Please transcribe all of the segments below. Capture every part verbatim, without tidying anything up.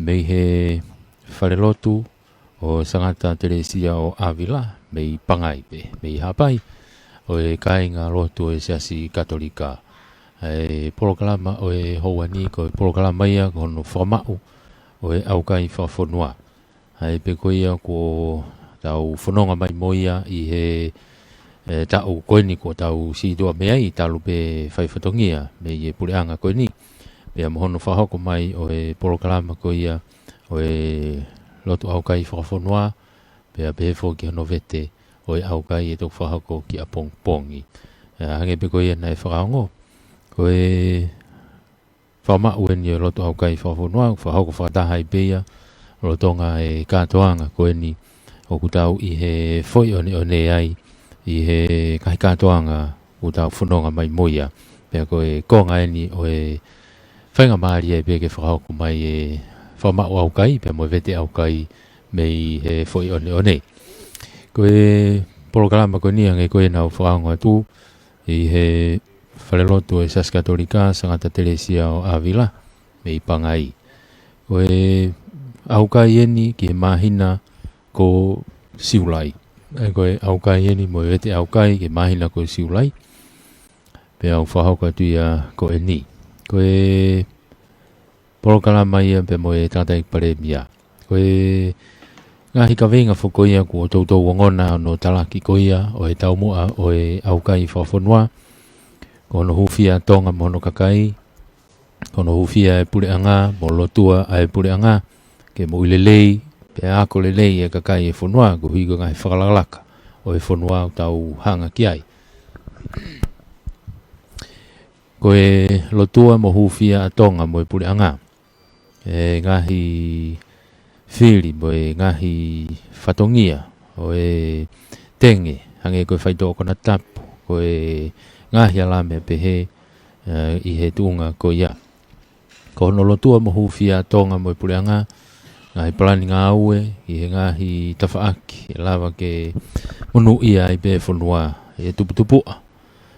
mei he falelotu ʻo Sangata Telesia ʻo ʻAvila, mei Pangai pē, mei Haʻapai, ʻo e kāingalotu ʻo e Siasi Katolika. ʻA e polokalama ʻo e houa ni, ko e polokalama ia ko hono fakamaʻu ʻo e ʻaukai fakafonua. ʻA ia pē ko ia kuo tau fononga mai mo ia ʻi he, e, taʻu ko eni kuo tau situʻa mei ai, talu pē fai fatongia mei he puleʻanga ko eni. Pea mo hono fakahoko mai ʻo e polokalama ko ia ʻo e lotu ʻaukai fakafonua, pea pehē foki hono vete ʻo e ʻaukai ʻe toki fakahoko ki ʻapongipongi. E, hangē pē ko ia naʻe fakaongo, ko e fakamaʻu eni ʻo e lotu ʻaukai fakafonua, fakahoko fakataha ai pē ia lolotonga e kātoanga ko eni ʻoku tau ʻi he foʻi ʻoneʻone ai, ʻi he ngaahi kātoanga ʻoku tau fononga mai mo ia. Pea ko e konga eni ʻo e faingamālie ai pē ke fakahoko mai e fakamaʻu ʻaukai, pea mo e vete ʻaukai mei he foʻi ʻoneʻone. Ko e polokalama ko eni hangē ko ia naʻa ku fakaongo atu, ʻi he falelotu ʻo e Siasi Katolika Sangata Telesia ʻo ʻAvila, mei Pangai. Ko e ʻaukai eni ki he māhina ko Siulai. ʻA ia ko e ʻaukai eni mo e vete ʻaukai ki he māhina ko Siulai. Pea u fakahoko atu ia ko eni. Ko e polokalama ia pea mo e tangataʻeiki palēmia. Ko e ngaahi kaveinga foki ko ia kuo toutou ongona hono talaki ko ia ʻo e taumuʻa ʻo e ʻaukai fakafonua, ko hono hūfia ʻa Tonga mo hono kakai, ko hono hūfia e puleʻanga mo lotua ʻa e puleʻanga ke moʻui lelei, pea ako lelei e kakai e fonua, koeʻuhi ko e ngaahi fakalakalaka ʻo e fonua ʻoku tau hanga ki ai. Ko e lotua mo hūfia ʻa Tonga mo e puleʻanga, e ngaahi fili mo e ngaahi fatongia ʻo e tenge, hangē ko e faitoʻo konatapu, ko e ngaahi ala meʻa pehē, e, ʻi he tuʻunga ko ia. Ko hono lotua mo hūfia ʻa Tonga mo e puleʻanga, ngaahi palani ngāue ʻi he ngaahi tafaʻaki ʻe lava ke monūʻia ai pē fonua, ʻe tuputupuʻa,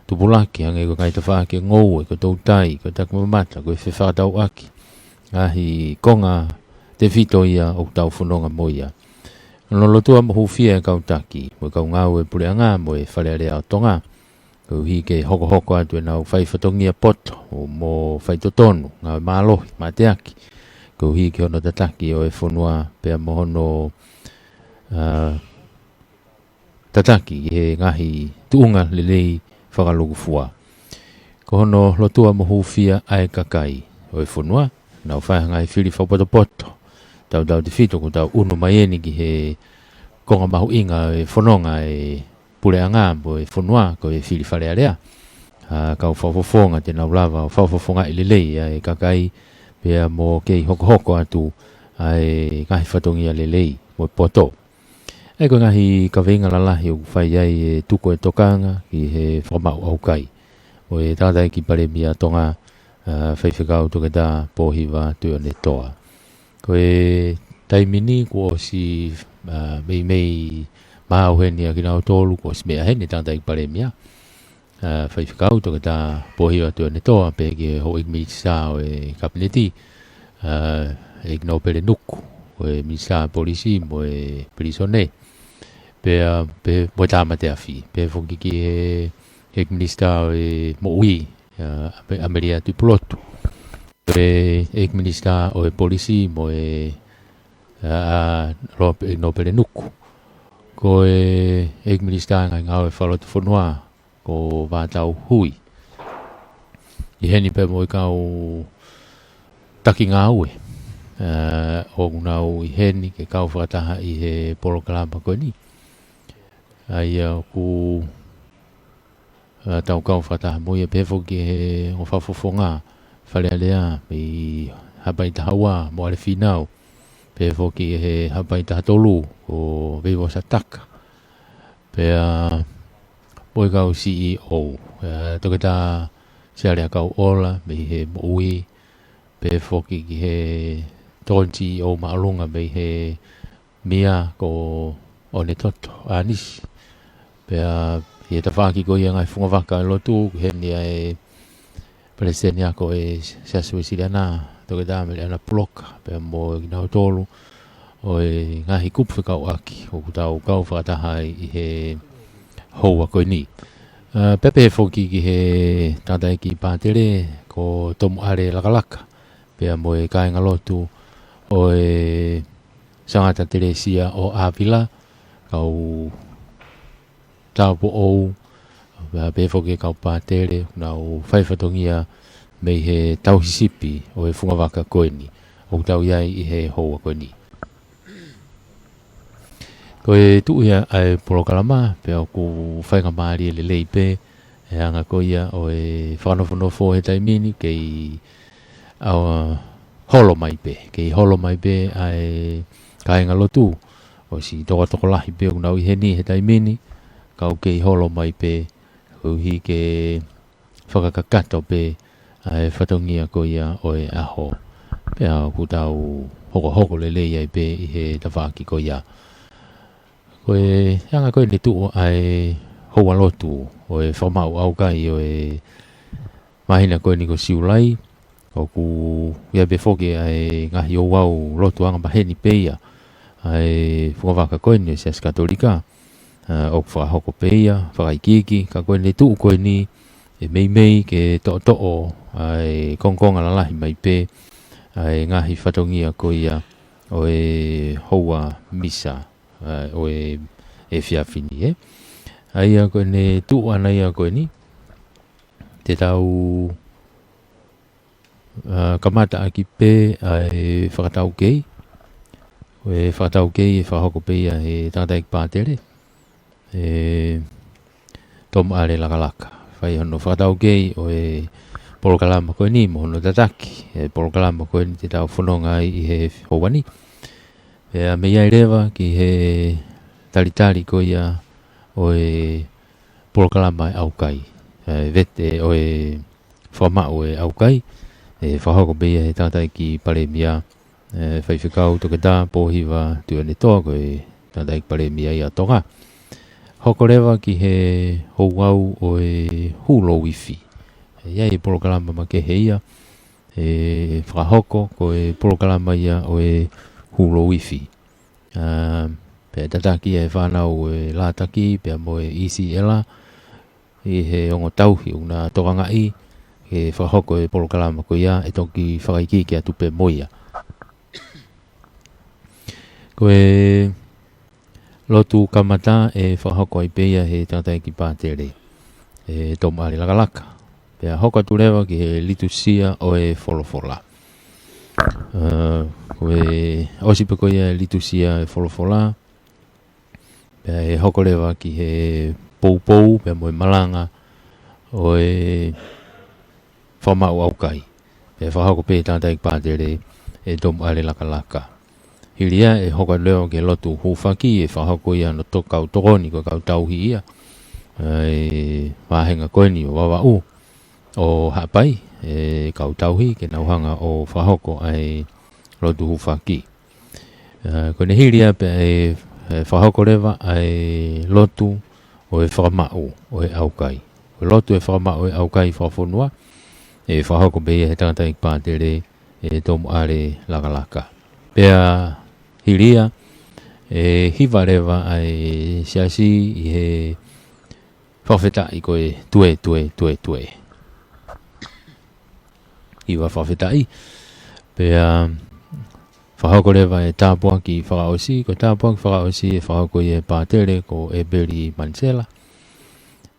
tupulaki, hangē ko e ngaahi tafaʻaki ngoue, ko e toutai, ko e takimamata, ko e fefakatauʻaki, ngaahi konga tefito ia ʻoku tau fononga mo ia. Hono lotua mo hūfia e kau taki mo e kau ngāue puleʻanga mo e Fale Alea ʻo Tonga, koeʻuhi ke hokohoko atu ʻenau fai fatongia poto mo fai totonu, ngāue mālohi, mateaki, koeʻuhi ke hono tataki ʻo e fonua pea mo hono, a, tataki ʻi he ngaahi tuʻunga lelei fakalūkufua. Ko hono lotua mo hūfia ʻa e kakai ʻo e fonua, nau fai ha ngaahi fili fakapotopoto, tautautefito kuo tau ʻunu mai eni ki he konga mahuʻinga e fononga e puleʻanga mo e fonua, ko e fili Fale Alea. A, kau fakafofonga te nau lava ʻo fakafofongaʻi lelei ʻa e kakai, pea mo kei hokohoko atu ʻa e ngaahi fatongia lelei mo e poto. ʻA ia ko e ngaahi kaveinga lalahi ʻoku fai ai e tuku e tokanga ki he fakamaʻu ʻaukai ʻo e tangataʻeiki palēmia Tonga, a, Faifekau Toketā Pōhiva Tuʻiʻonetoa. Ko e taimi ni kuo ʻosi, a, meimei maau heni ʻa kinautolu, kuo ʻosi meʻa heni e tangataʻeiki palēmia, a, Faifekau Toketā Pōhiva Tuʻiʻonetoa, pehē ki he houʻeiki minisitā ʻo e Kapineti, a, ʻEiki Nōpele Nuku, ko e minisitā polisi mo e pilīsone. Pea, pea mo e tāmate afi. Pehē foki ki he, ʻEiki Minisitā ʻo e Moʻui, a, ʻAme-, ʻAmelia Tuʻipulotu. Ko e ʻEiki Minisitā ʻo e Polisi mo e, a, a, Nō-, ʻEiki Nōpele Nuku. Ko e ʻEiki Minisitā ngaahi ngāue fakalotofonua, ko Vātau Hui. ʻI heni pea mo e kau taki ngāue, a, ʻoku nau ʻi heni ke kau fakataha ʻi he polokalama ko eni. ʻA ia ʻoku, a, tau kau fakataha mo ia, pehē foki he ongo fakafofonga Fale Alea mei Haʻapai Taha Ua, Moale Fīnau. Pehē foki he Haʻapai Taha Tolu, ko Veivosa Taka. Pea mo e kau C E O, a, Toketā Sialea Kauʻola mei he Moʻui, pehē foki ki he tokoni C E O māʻolunga mei he M I A ko ʻOnetoto ʻAnisi. Pea ʻi he tafaʻaki ko ia ngaahi fungavaka e lotu, ʻi heni ʻa e Palesiteni Ako e Siasi Uēsiliana, Toketā Meleʻana Puloka, pea mo kinautolu ʻo e ngaahi kupu fekauʻaki ʻoku tau kau fakataha ai ʻi he houa ko eni. Ā, pea pehē foki ki he tangataʻeiki pātele ko Tomuʻale Lakalaka, pea mo e kāingalotu ʻo e Sangata Telesia ʻo ʻĀvila, kau tāupoʻou, pea pehē foki e kau pātele, nau fai fatongia mei he tauhi sipi ʻo e fungavaka ko eni ʻoku tau ʻi ai ʻi he houa ko eni. Ko e tuʻu ia ʻa e polokalama, pea ʻoku faingamālie lelei pē e anga ko ia ʻo e fakanofonofo he taimi ni, kei ʻa, holo mai pē, kei holo mai pē ʻa e kāingalotu, ʻosi tokotokolahi pē ʻoku nau ʻi heni he taimi ni, kau kei holo mai pē, koeʻuhi ke fakakakato pē ʻa e fatongia ko ia ʻo e ʻaho. Pea ʻoku tau hokohoko lelei ai pē ʻi he tafaʻaki ko ia. Ko e anga ko eni tuʻu ʻa e houa lotu ʻo e fakamaʻu ʻaukai ʻo e māhina ko eni ko Siulai, ʻoku ʻi ai pē foki ʻa e ngaahi ouau lotu angamaheni pē ia ʻa e fungavaka ko eni ʻo e Siasi Katolika, ā, ʻoku fakahoko pē ia, fakaikiiki, ka ko eni tuʻu ko eni ʻe meimei ke toʻotoʻo ʻa e kongokonga lalahi mai pē ʻa e ngaahi fatongia ko ia ʻo e houa misa, ā, ʻo e, efiafi ni, ē. ʻA ia ko eni tuʻu ʻana ia ko eni, te tau ā, kamata ʻaki pē ʻa e fakataukei. ʻE fakataukei ʻe fakahoko pē ia he tangataʻeiki pātele, ʻe Tomuʻale Lakalaka. Fai hono fakataukei ʻo e polokalama ko eni mo hono tataki e polokalama ko eni te tau fononga ai ʻi he houa ni. Pea mei ai leva ki he talitali ko ia ʻo e polokalama ʻo e ʻaukai, ʻa e vete ʻo e fakamaʻu ʻo e ʻaukai, ʻe fakahoko pē ia he tangataʻeiki palēmia, ʻe Faifekau Toketā Pōhiva Tuʻiʻonetoa, ko e tangataʻeiki palēmia ia ʻo Tonga. Hoko leva ki he ouau ʻo e hū louifi. ʻE ʻi ai e polokalama makehe ia ʻe fakahoko, ko e polokalama ia ʻo e hū louifi. Ā, pea tataki e fānau ʻo e Lātaki pea mo e ʻIsiʻela ʻi he ongo tauhi ʻoku na tokangaʻi ke fakahoko e polokalama ko ia, ʻe toki fakaikiiki atu pē mo ia. Ko e lotu kamata ʻe fakahoko ai pē ia he tangataʻeiki pātele, ʻe Tomuʻale Lakalaka. Pea hoko atu leva ki he litusia ʻo e folofola. Ā, ko e ʻosi pē ko ia e litusia e folofola, pea ʻe hoko leva ki he poupou pea mo e malanga ʻo e fakamaʻu ʻaukai. Pea fakahoko pē tangataʻeiki pātele ʻe Tomuʻale Lakalaka. Hili ia ʻe hoko atu leva ki he lotu hūfaki, ʻe fakahoko ia hono to-, kau tokoni ko e kau tauhi ia ʻa e vāhenga ko eni ʻo Vavaʻu ʻo Haʻapai, ʻe kau tauhi ke nau hanga ʻo fakahoko ʻa e lotu hūfaki. Ā, ko ʻene hili ia pea ʻe, ʻe fakahoko leva ʻa e lotu ʻo e fakamaʻu ʻo e ʻaukai. Ko e lotu ʻo e fakamaʻu ʻo e ʻaukai fakafonua, ʻe fakahoko pē ia he tangataʻeiki pātele ʻe Tomuʻale Lakalaka. Pea hili ia, ʻe hiva leva ʻa e siasi ʻi he fakafetaʻi ko e Tue, Tue, Tue, Tue. Hiva fakafetaʻi. Pea fakahoko leva e tāpuaki fakaʻosi, ko e tāpuaki fakaʻosi ʻe fakahoko ia ʻe he pātele ko ʻEpeli Manisela.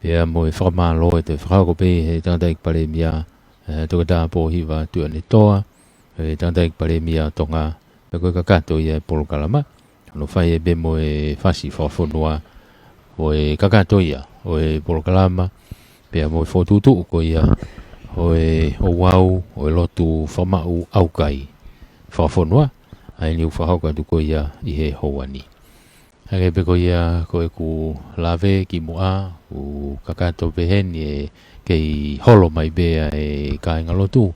Pea mo e fakamālō ʻe toe fakahoko pē he tangataʻeiki palēmia, ʻe Toketā Pōhiva Tuʻiʻonetoa, ʻe tangataʻeiki palēmia ʻo Tonga, pea ko e kakato ia e polokalama. Hono fai ʻe pē mo e fasi fakafonua ʻo e kakato ia ʻo e polokalama, pea mo e fokotuʻutuʻu ko ia ʻo e ouau ʻo e lotu fakamaʻu ʻaukai fakafonua, ʻa eni ʻoku fakahoko atu ko ia ʻi he houa ni. Hangē pē ko ia ko ʻeku lave kimuʻa, ʻoku kakato pē heni ʻe kei holo mai pē ʻa e kāingalotu.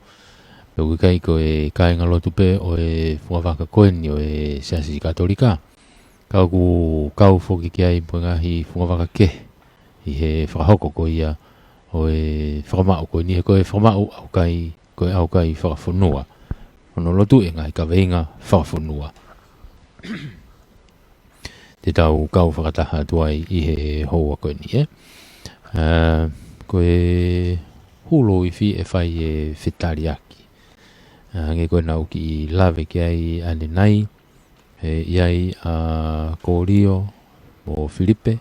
Pea ʻoku ʻikai ko e kāingalotu pē ʻo e fungavaka ko eni ʻo e Siasi Katolika. Ka ʻoku kau foki ki ai mo e ngaahi fungavaka kehe ʻi he fakahoko ko ia ʻo e fakamaʻu ko eni, he ko e fakamaʻu ʻaukai, ko e ʻaukai fakafonua. hono lotu e ngaahi kaveinga fakafonua. Te tau kau fakataha atu ai ʻi he houa ko eni, ē. Ā, ko e hulu ifi ʻe fai e fetaliaki. Ā, hangē ko ʻenau kiʻi lave ki ai ʻanenai, ē, ʻi ai ʻa Kolio mo Filipe,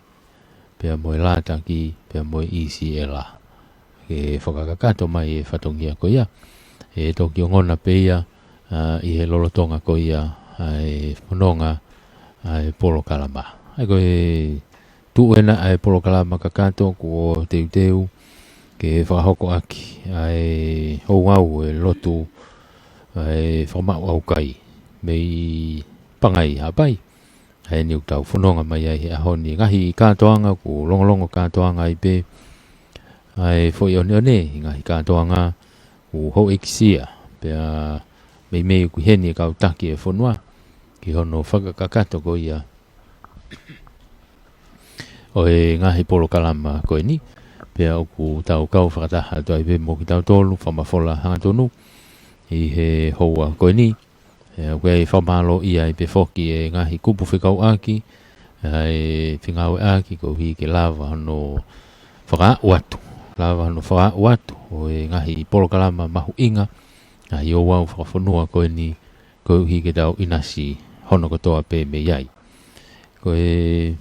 pea mo e Lātaki, pea mo e ʻIsiela. Ke fakakakato mai e fatongia ko ia. ʻE toki ongona pē ia, ā, ʻi he lolotonga ko ia, ʻa e fononga, ʻa e polokalama. ʻA ia ko e tuʻu ena ʻa e polokalama kakato kuo teuteu ke fakahoko ʻaki ʻa e houau e lotu, ʻa e fakamaʻu ʻaukai mei Pangai, Haʻapai. ʻA eni ʻoku tau fononga mai ai he ʻaho ni, ngaahi kātoanga, ʻoku longolongo kātoanga ai pē ʻa e foʻi ʻoneʻone, ngaahi kātoanga ʻoku houʻeikisia, pea meimei ʻoku ʻi heni e kau taki e fonua ki hono fakakakato ko ia ʻo e ngaahi polokalama ko eni, pea ʻoku tau kau fakataha atu ai pē mo kitautolu, fakamafola hangatonu ʻi he houa ko eni. ʻE, ʻoku ʻi ai e fakamālōʻia ai pē foki e ngaahi kupu fekauʻaki, ʻa e fengāueʻaki koeʻuhi ke lava hono fakaaʻu atu, lava hono fakaaʻu atu ʻo e ngaahi polokalama mahuʻinga, ngaahi ouau fakafonua ko eni, koeʻuhi ke tau ʻinasi hono kotoa pē mei ai. Ko e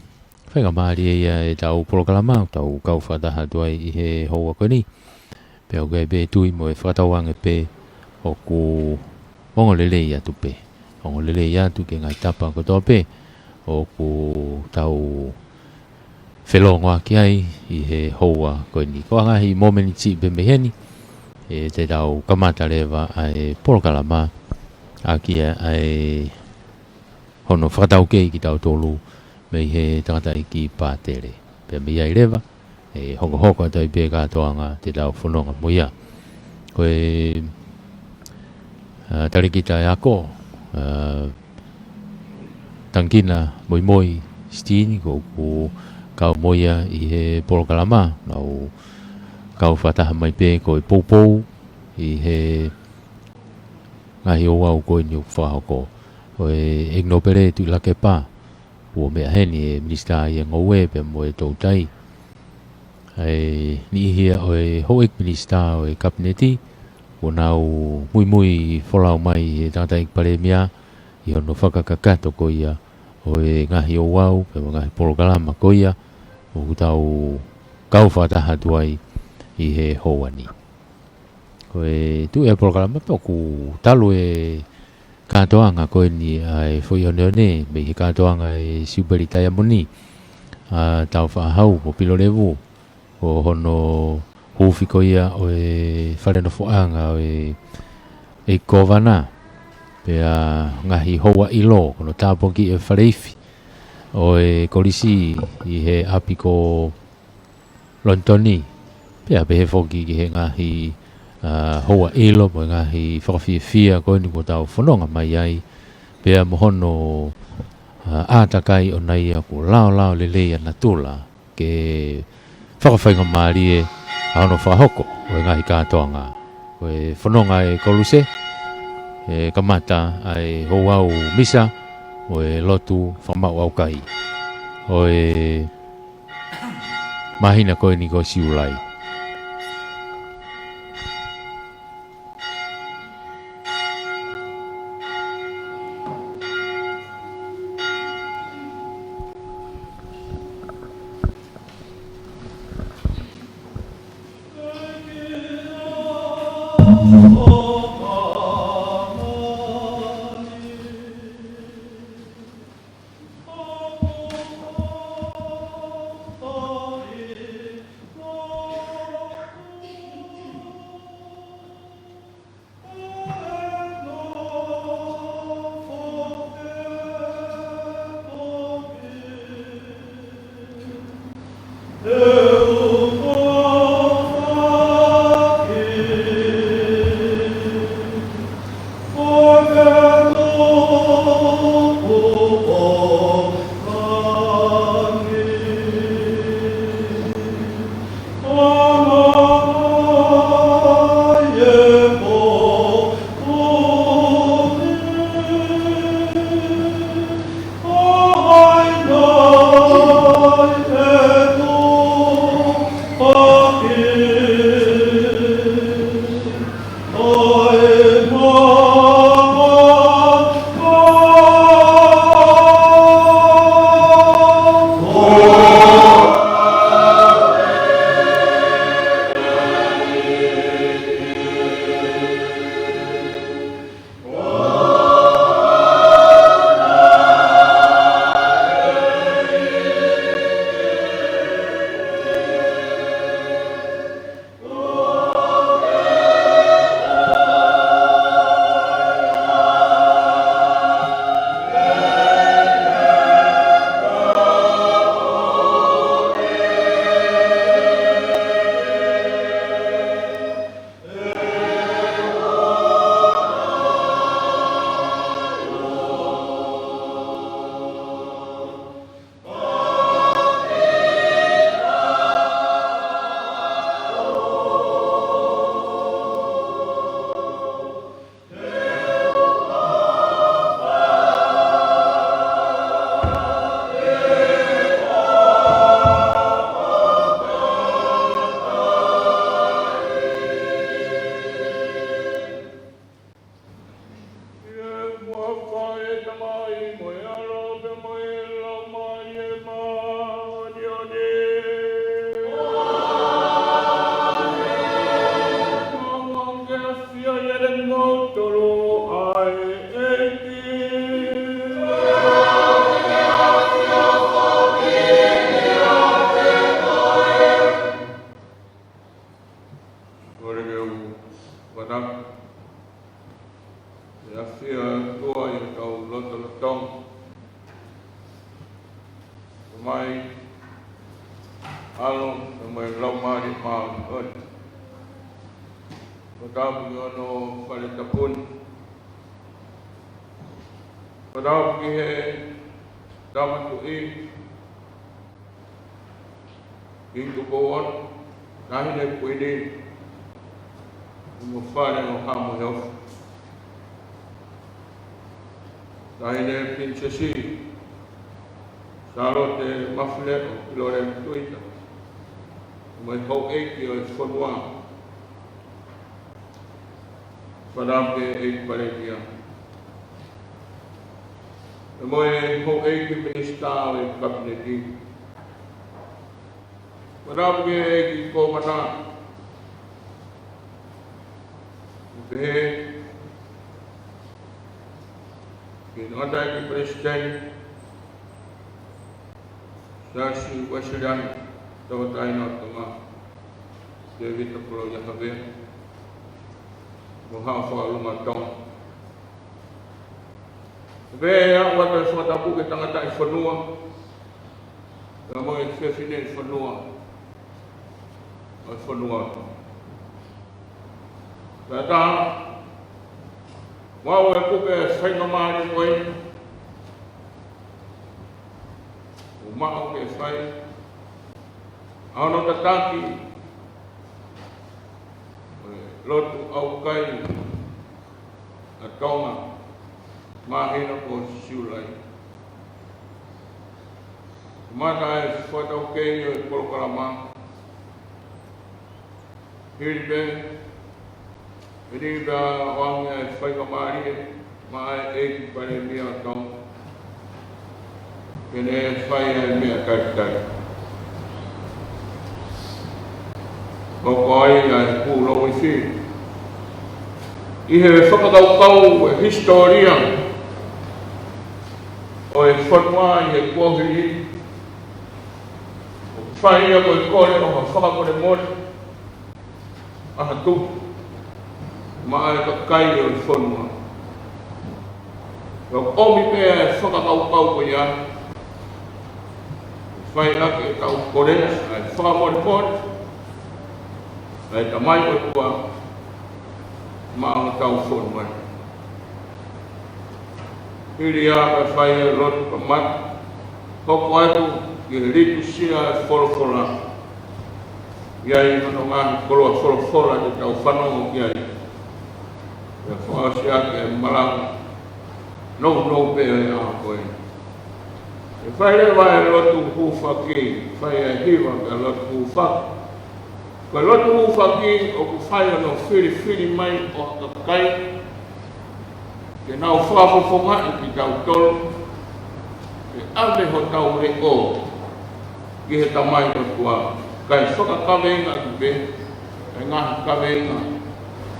faingamālie ia ʻetau polokalama, ʻoku tau kau fakataha atu ai ʻi he houa ko eni. Pea ʻoku ʻi ai pē tui mo e fakatauange pē ʻoku ongo lelei atu pē. Ongo lelei atu ki he ngaahi tapa kotoa pē ʻoku tau felōngoaki ai ʻi he houa ko eni. Ko e ngaahi mōmeniti pē mei heni, ʻe te tau kamata leva ʻa e polokalama ʻaki ʻa e hono fakataukei kitautolu mei he tangataʻeiki pātele. Pea mei ai leva, ʻe hokohoko atu ai pē kātoanga te tau fononga mo ia. Ko e, ā, talēkita e ako, ā, Tangikina Moimoi Sitini, ʻoku kau mo ia ʻi he polokalama, nau kau fakataha mai pē ko e poupou ʻi he ngaahi ouau ko eni ʻoku fakahoko. Ko e ʻEiki Nōpele Tuʻilakepa, kuo meʻa heni e Minisitā ʻi he Ngoue pea mo e Toutai. ʻA e niʻihi ia ʻo e houʻeiki minisitā ʻo e Kapineti, kuo nau muimui folau mai he tangataʻeiki Palēmia ʻi hono fakakakato ko ia ʻo e ngaahi ouau pea mo e ngaahi polokalama ko ia ʻoku tau kau fakataha atu ai ʻi he houa ni. Ko e tuʻu e polokalama, ʻoku talu e kātoanga ko eni ʻa e foʻi ʻoneʻone mei he kātoanga e Siupeli Taiamoni ʻa Tāufaʻāhau mo Pilolevu, ʻo hono huufi ko ia ʻo e fale nofoʻanga ʻo e, ʻEiki Kōvana, pea ngaahi houa ʻilo, ko hono tāpuakiʻi e fale ifi ʻo e kolisi ʻi he ʻapi ko Lonitoni, pea pehē foki ki he ngaahi, ā, houa ʻilo mo e ngaahi fakafiefia ko eni kuo tau fononga mai ai, pea mo hono, ā, ʻātakai ʻona ia kuo laolao lelei ʻa natula ke fakafaingamālie ʻa hono fakahoko ʻo e ngaahi kātoanga. Ko e fononga e koluse, ʻe kamata ʻa e houau misa ʻo e lotu fakamaʻu ʻaukai ʻo e māhina ko eni ko Siulai. Tonga. Tamai, ʻAlo, mo e Laumālie Māʻoniʻoni. Fakatapu ki hono fale tapu ni. Fakatapu ki he Tama Tuʻi, Kingi Tupou Ono, Taʻahine Kuini, mo e fale ʻo Haʻa Moheofo. Taʻahine Pilinisesi Sālote Mafileʻo Pilolevu Tuita, mo e houʻeiki ʻo e fonua. Fakatapu ki he ʻEiki Palēmia, mo e houʻeiki minisitā ʻo e Kapineti. Fakatapu ki he ʻEiki Kōvana, ʻo pehē ki he Tangataʻeiki Palesiteni Siasi Uēsiliana Tauʻatāina ʻo Tonga, Tēvita Koloaʻia Havea, mo Haʻa Fakalunga Tonga. Pea ʻoatu e fakatapu ki he tangataʻi fonua, pea mo e fefine fonua ʻo e fonua. Pea tā, ʻoku ou kupe faingamālie ko eni ʻoku mau ke fai ʻa hono tataki ʻo e lotu ʻaukai ʻa Tonga, māhina ko Siulai. Kamata e fakataukei ʻo e polokalama, hili pē, hili pē ʻa e ʻoange ʻa e faingamālie maʻa e ʻEiki Palēmia ʻo Tonga, ke ne fai ʻa e meʻa talitali. Hoko ai ʻa e pūlou ifi ʻi he fakakaukau ʻo e hisitōlia ʻo e fonua ʻi he kuohili, ʻo fai ia ko e kole ʻo ha fakamolemole ʻa ha tupu maʻa e kakai ʻo e fonua. ʻOku ʻomi pē ʻa e fakakaukau ko ia, fai ʻaki ʻetau kole ʻa e fakamolemole ʻa e Tamai ʻOtua maʻa hotau fonua. Hili ia kae fai e lotu kamata, hoko atu ki he litūsia ʻo e folofola. ʻI ai hono ngaahi koloa folofola te tau fanongo ki ai. Pea fakaʻosi ʻaki e malanga nounou pē ʻo e ʻaho ko eni. ʻE fai leva e lotu hūfaki, fai e hiva pea lotu hūfaki. Ko e lotu hūfaki ʻoku fai hono filifili mai ʻo ha kakai ke nau fakafofongaʻi kitautolu ke ʻave hotau leʻo ki he Tamai ʻOtua, kae fakakaveinga ʻaki pē ʻa e ngaahi kaveinga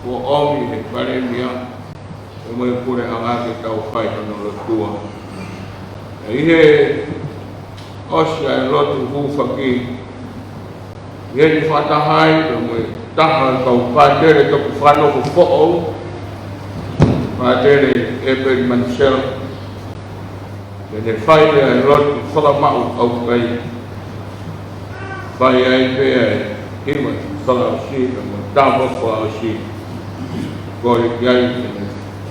kuo ʻomi ʻe he Palēmia, pea mo e puleʻanga ke tau fai hono lotua. ʻI he ʻosi ʻa e lotu hūfaki, ʻi he fakataha ai pea mo e taha ʻo e kau pātele tuku fānau foʻou, Pātele ʻEpeli Manisela, ke ne fai ʻa e lotu fakamaʻu ʻaukai. Fai ai pē ʻa e hiva fakaʻosi, mo e tāpuaki fakaʻosi. Kole ki ai ke ne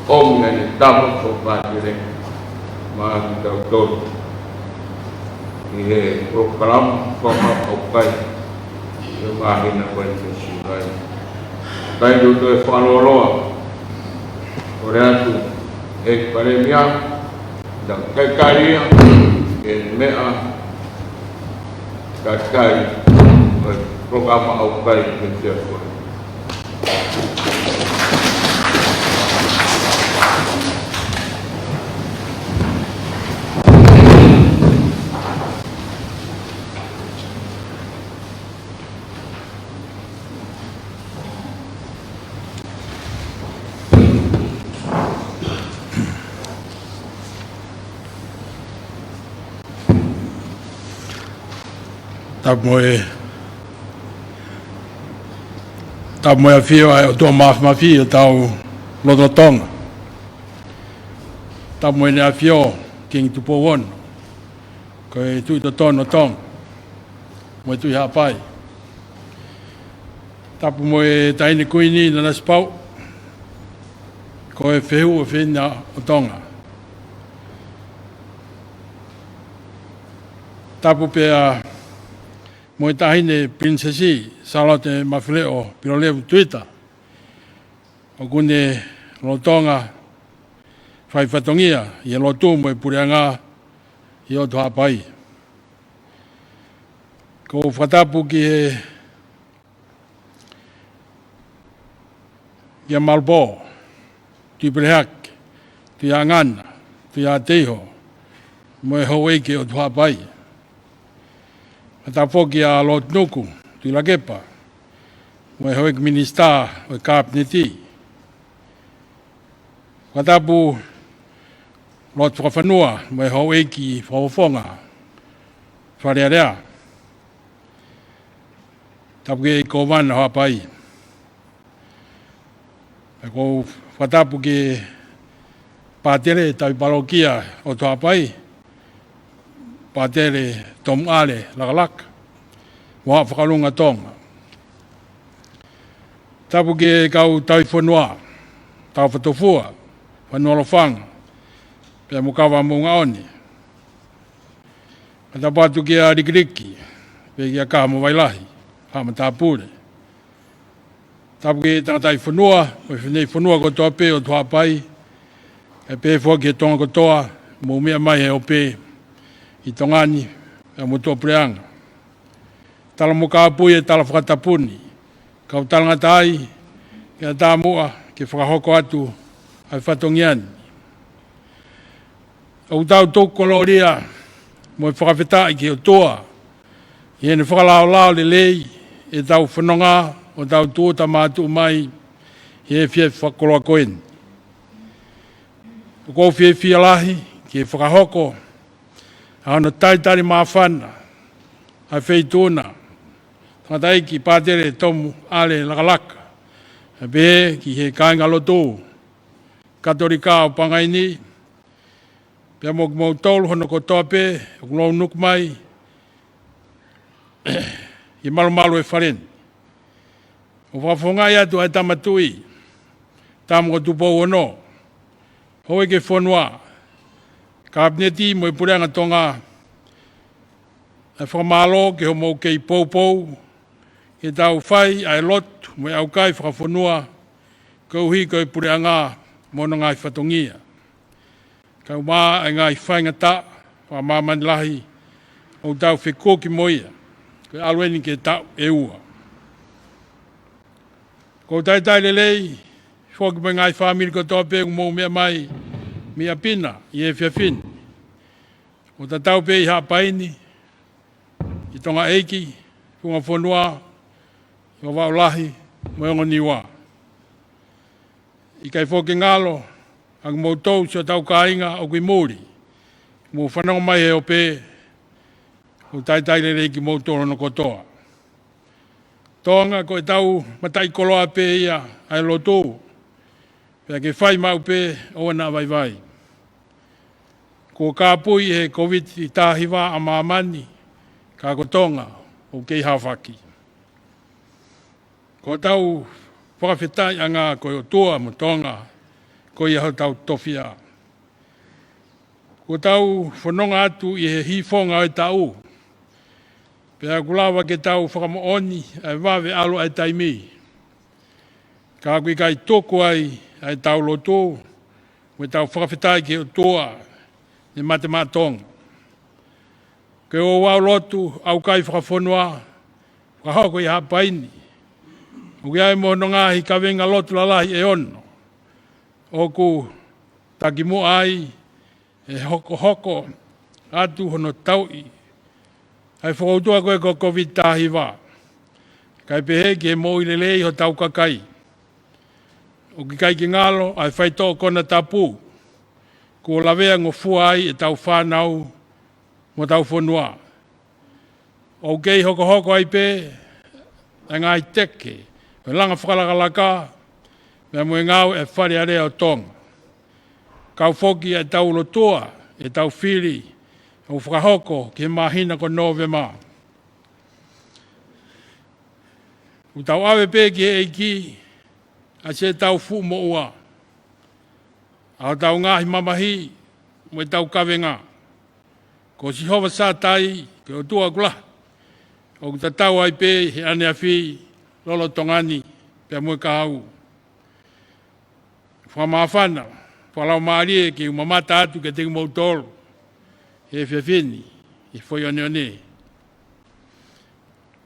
ʻomi ʻa e tāpuaki fakapātele maʻa kitautolu ʻi he polokalama fakamaʻu ʻaukai ʻo e māhina ko eni ʻo Siulai. Kae tuku e fakalōloa, kole atu ʻEiki Palēmia, tau kaikai ia, ʻe meʻa, kaikai, ʻo e polokalama ʻaukai ʻo e efiafi ko eni. Tapu mo e, tapu mo e ʻafio ʻa e ʻOtua Māfimafi ʻi hotau lotolotonga. Tapu mo ʻEne ʻAfio, Kingi Tupou Ono, ko e Tuʻi Totonu ʻo Tonga mo e Tuʻi Haʻapai. Tapu mo e Taʻahine Kuini Nanasipauʻu, ko e Fehuʻi ʻo e Fefine ʻo Tonga. Tapu pea mo e Taʻahine Pilinisesi Sālote Mafileʻo Pilolevu Tuita, ʻoku ne lolotonga fai fatongia ʻi he lotu mo e puleʻanga ʻi ʻOtu Haʻapai. ʻOku ou fakatapu ki he, kia Malupō, Tuʻi Pelehake, Tuʻi ʻAngana, Tuʻi ʻAteiho, mo e houʻeiki ʻo ʻOtu Haʻapai. Fakatapu foki kia Lord Nuku Tuʻilakepa, mo e houʻeiki minisitā ʻo e Kapineti. Fakatapu Lord Fakafanua mo e houʻeiki fakafofonga Fale Alea. Tapu ki he Kōvana ʻo Haʻapai. Pea ʻoku ou fakatapu ki he Pātele Tauhi Palokia ʻo ʻOtu Haʻapai, Pātele Tomu ʻAle Lakalaka, mo Haʻa Fakalunga Tonga. Tapu ki he kau tauhi fonua, Taufatofua, Fanua Lofanga, pea mo Kava Moʻungaʻone. Fakatapu atu kia Likiliki, pea kia Kaha mo Vailahi, Haʻa Matāpule. Tapu ki he tangataʻi fonua mo e fineʻi fonua kotoa pē ʻo ʻOtu Haʻapai, kae pehē foki ki he Tonga kotoa ʻoku mou meʻa mai he ope ʻi Tonga ni, pea mo e tuʻapuleʻanga. Tala mo kāpui e tala fakatapu ni, kau talangata ai ke ʻatā muʻa ke fakahoko atu ʻa e fatongia ni. ʻOku tau tuku kolōlia mo e fakafetaʻi ki he ʻOtua ʻi heʻene fakalaolao lelei ʻetau fononga ʻo tau tūʻuta mātuʻu mai he efiafi fakakoloa ko eni. ʻOku ou fiefia lahi ke fakahoko ʻa hono talitali māfana ʻa e Feituʻuna, Tangataʻeiki Pātele Tomu ʻAle Lakalaka, pea pehē ki he kāingalotu Katolika ʻo Pangai ni, pea mo kimoutolu hono kotoa pē ʻoku mou nuku mai ʻi he malumalu ʻo e fale ni. ʻOku fakafofongaʻi atu ʻa e Tama Tuʻi, Tama ko Tupou Ono, houʻeiki ʻo e fonua, Kapineti mo e Puleʻanga Tonga, ʻa e fakamālō ki hoʻomou kei poupou ke tau fai ʻa e lotu mo e ʻaukai fakafonua koeʻuhi ko e puleʻanga mo hono ngaahi fatongia, kae ʻumaʻā ʻa e ngaahi faingataʻa fakamāmani lahi ʻoku tau fekuki mo ia, ko e ʻalu eni ki he taʻu ʻe ua. ʻOku ou talitali lelei foki mo e ngaahi fāmili kotoa pē ʻoku mou meʻa mai mei ʻapi na ʻi he efiafi ni, ʻo tatau pē ʻi Haʻapai ni, ʻi Tonga ʻeiki, Funga Fonua, ʻi Vavaʻu Lahi mo e Ongo Niua. ʻIkai foki ke ngalo ʻa kimoutolu siʻotau kāinga ʻoku ʻi muli, mou fanongo mai he ope, ʻoku ou talitali lelei kimoutolu hono kotoa. Tonga, ko ʻetau mataʻikoloa pē ia ʻa e lotu, pea ke fai maʻu pē ʻoua naʻa vaivai. Kuo kāpui he Kōviti taha hiva ʻa māmani, ka ko Tonga ʻoku kei haofaki. Ko hotau fakafetaʻiʻanga ko e ʻOtua mo Tonga, ko ia hotau tofiʻa. Kuo tau fononga atu ʻi he hīfonga ʻo e taʻu, pea ʻoku lava ke tau fakamoʻoni ʻa e vave ʻalu ʻa e taimi. Ka ʻoku ʻikai tuku ai ʻa ʻetau lotu mo ʻetau fakafetaʻi ki he ʻOtua ne mate maʻa Tonga. Ko e ouau lotu ʻaukai fakafonua fakahoko ʻi Haʻapai ni, ʻoku ʻi ai mo hono ngaahi kaveinga lotu lalahi ʻe ono ʻoku takimuʻa ai e hokohoko atu hono tauʻi ʻa e fokoutua ko ē ko e Kōviti taha hiva, kae pehē ki he moʻui lelei hotau kakai. ʻOku ʻikai ke ngalo ʻa e faitoʻo konatapu kuo laveangofua ai ʻetau fānau mo hotau fonua. ʻOku kei hokohoko ai pē ʻa e ngaahi teke ʻo e langa fakalakalaka pea mo e ngāue ʻa e Fale Alea ʻo Tonga. Kau foki ʻa ʻetau lotua, ʻetau fili, ʻo fakahoko ki he māhina ko Nōvema. ʻOku tau ʻave pē ki he ʻEiki, ʻa siʻetau fuʻu moʻua, ʻa hotau ngaahi mamahi, mo ʻetau kavenga. Ko Sihova Sātai, ko e ʻOtua ʻoku lahi, ʻoku tatau ai pē he ʻaneafi, lolotonga ni, pea mo e kahaʻu. Fakamāfana, fakalaumālie ke u mamata atu kiate kimoutolu he efiafi ni, he foʻi ʻoneʻone.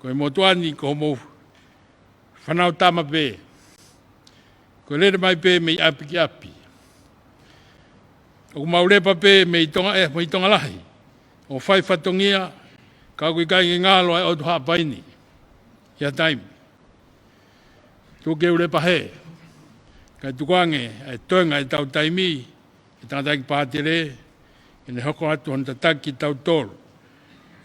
Ko e motuʻa ni ko hoʻomou fānau tama pē. Ko e lele mai pē mei ʻapi ki ʻapi. ʻOku mau lepa pē mei Tonga, ē, mei Tonga lahi, ʻo fai fatongia, ka ʻoku ʻikai ke ngalo ʻa e ʻOtu Haʻapai ni ʻi ha taimi. Tuku ke u lepa hē, kae tukuange ʻa e toenga ʻetau taimi, ʻe Tangataʻeiki Pātele, ke ne hoko atu hono tataki kitautolu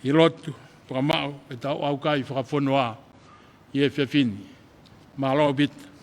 ʻi he lotu, fakamaʻu ʻetau ʻaukai fakafonua ʻi he efiafi ni. Mālō ʻaupito.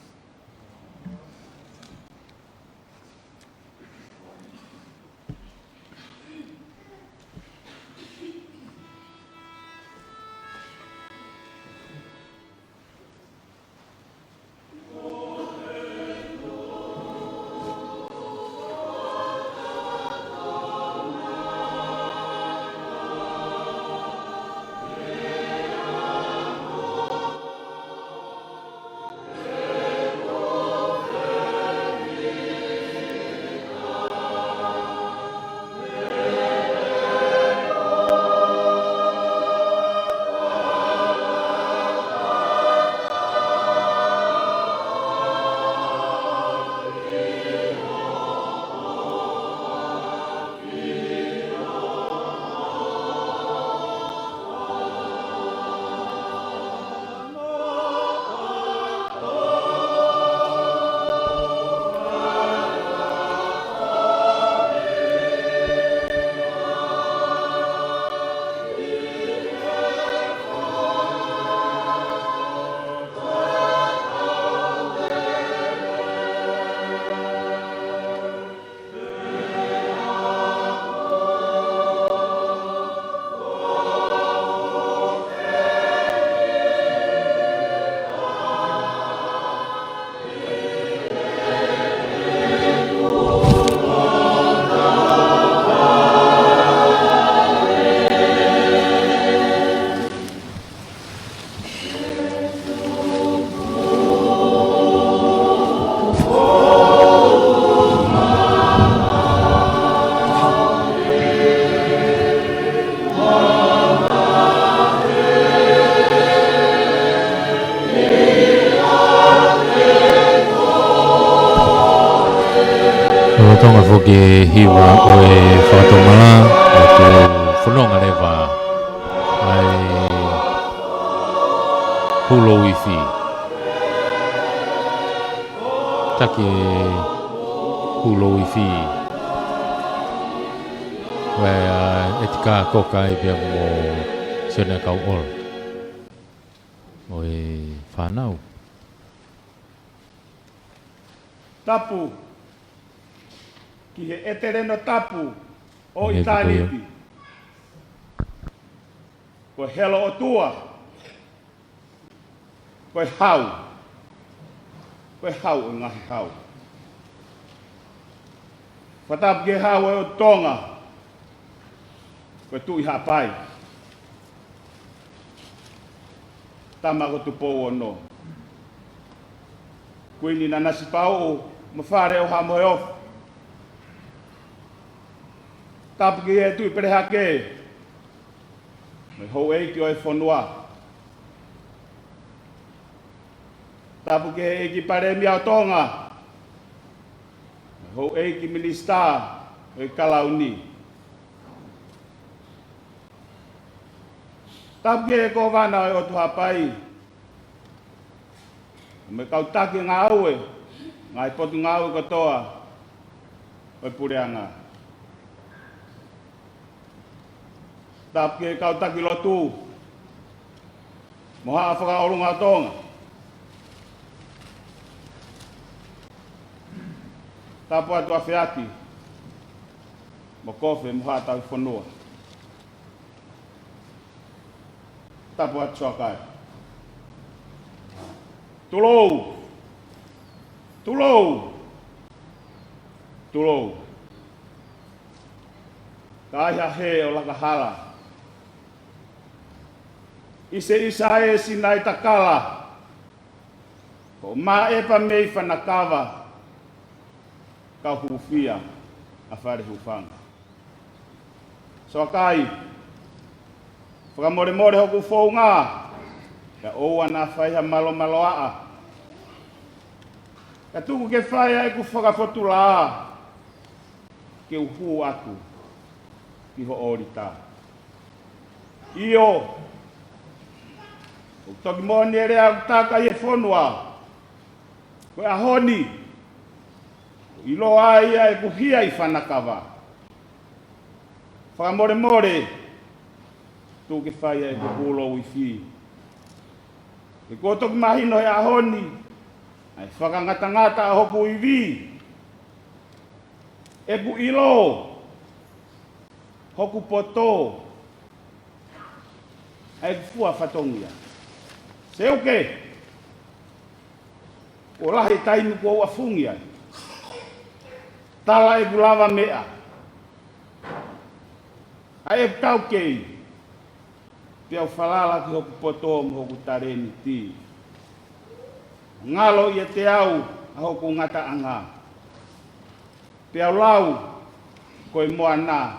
Lolotonga foki e hiva ʻo e fakatomala, ʻoku fononga leva ʻa e Hulu Ifi. Taki e Hulu Ifi. Ko e, ʻa, ʻEtika Koka ai pea mo Sione Kauʻola. ʻO e fānau. Tapu ki he ʻEteleno tapu ʻo ʻItāniti. Ko e helo ʻOtua. Ko e hau. Ko e hau ʻo e ngaahi hau. Fakatapu ki he hau ʻo Tonga. Ko e Tuʻi Haʻapai. Tama ko Tupou Ono. Kuini Nanasipauʻu mo Fale ʻo Haʻa Moheofo. Tapu ki he Tuʻi Pelehake. Mo e houʻeiki ʻo e fonua. Tapu ki he ʻEiki Palēmia ʻo Tonga. Mo e houʻeiki minisitā ʻo e Kalauni. Tapu ki he Kōvana ʻo e ʻOtu Haʻapai. Mo e kau taki ngāue, ngaahi potungāue kotoa ʻo e puleʻanga. Tapu ki he kau taki lotu mo Haʻa Fakaʻolunga ʻo Tonga. Tapu atu ʻa Feaki mo Kofe mo Haʻa Tauhifonua. Tapu atu Soakai. Tulou. Tulou. Tulou. Ka ai ha hē ʻo laka hala, ʻiseʻisa ē Sinaitakala, ko Maʻepa mei Fanakava, kau hūfia ʻa Fale Hufanga. Soakai, fakamolemole hoku founga, ka ʻoua naʻa fai ha malomaloaʻa. Ka tuku ke fai ʻa ʻeku fakafotulā, ke u hū atu ki ho ʻōlita. ʻIo, ʻoku toki moʻoni e lea ʻoku taka ʻi he fonua, ko e ʻaho ni, ʻiloa ai ʻa ʻeku hia ʻi Fanakava. Fakamolemole, tuku ke fai ʻa ʻeku pulou ifi. He kuo toki mahino he ʻaho ni ʻa e fakangatangata ʻa hoku ivi, ʻeku ʻilo, hoku poto, ʻa ʻeku fua fatongia. Seuke, kuo lahi e taimi kuo u ʻafungi ai. Tala ʻeku lavameʻa, ʻa ʻeku taukei, pea u falala ki hoku poto mo hoku talēniti. Ngalo ʻiate au ʻa hoku ngataʻanga, pea u lau ko e moana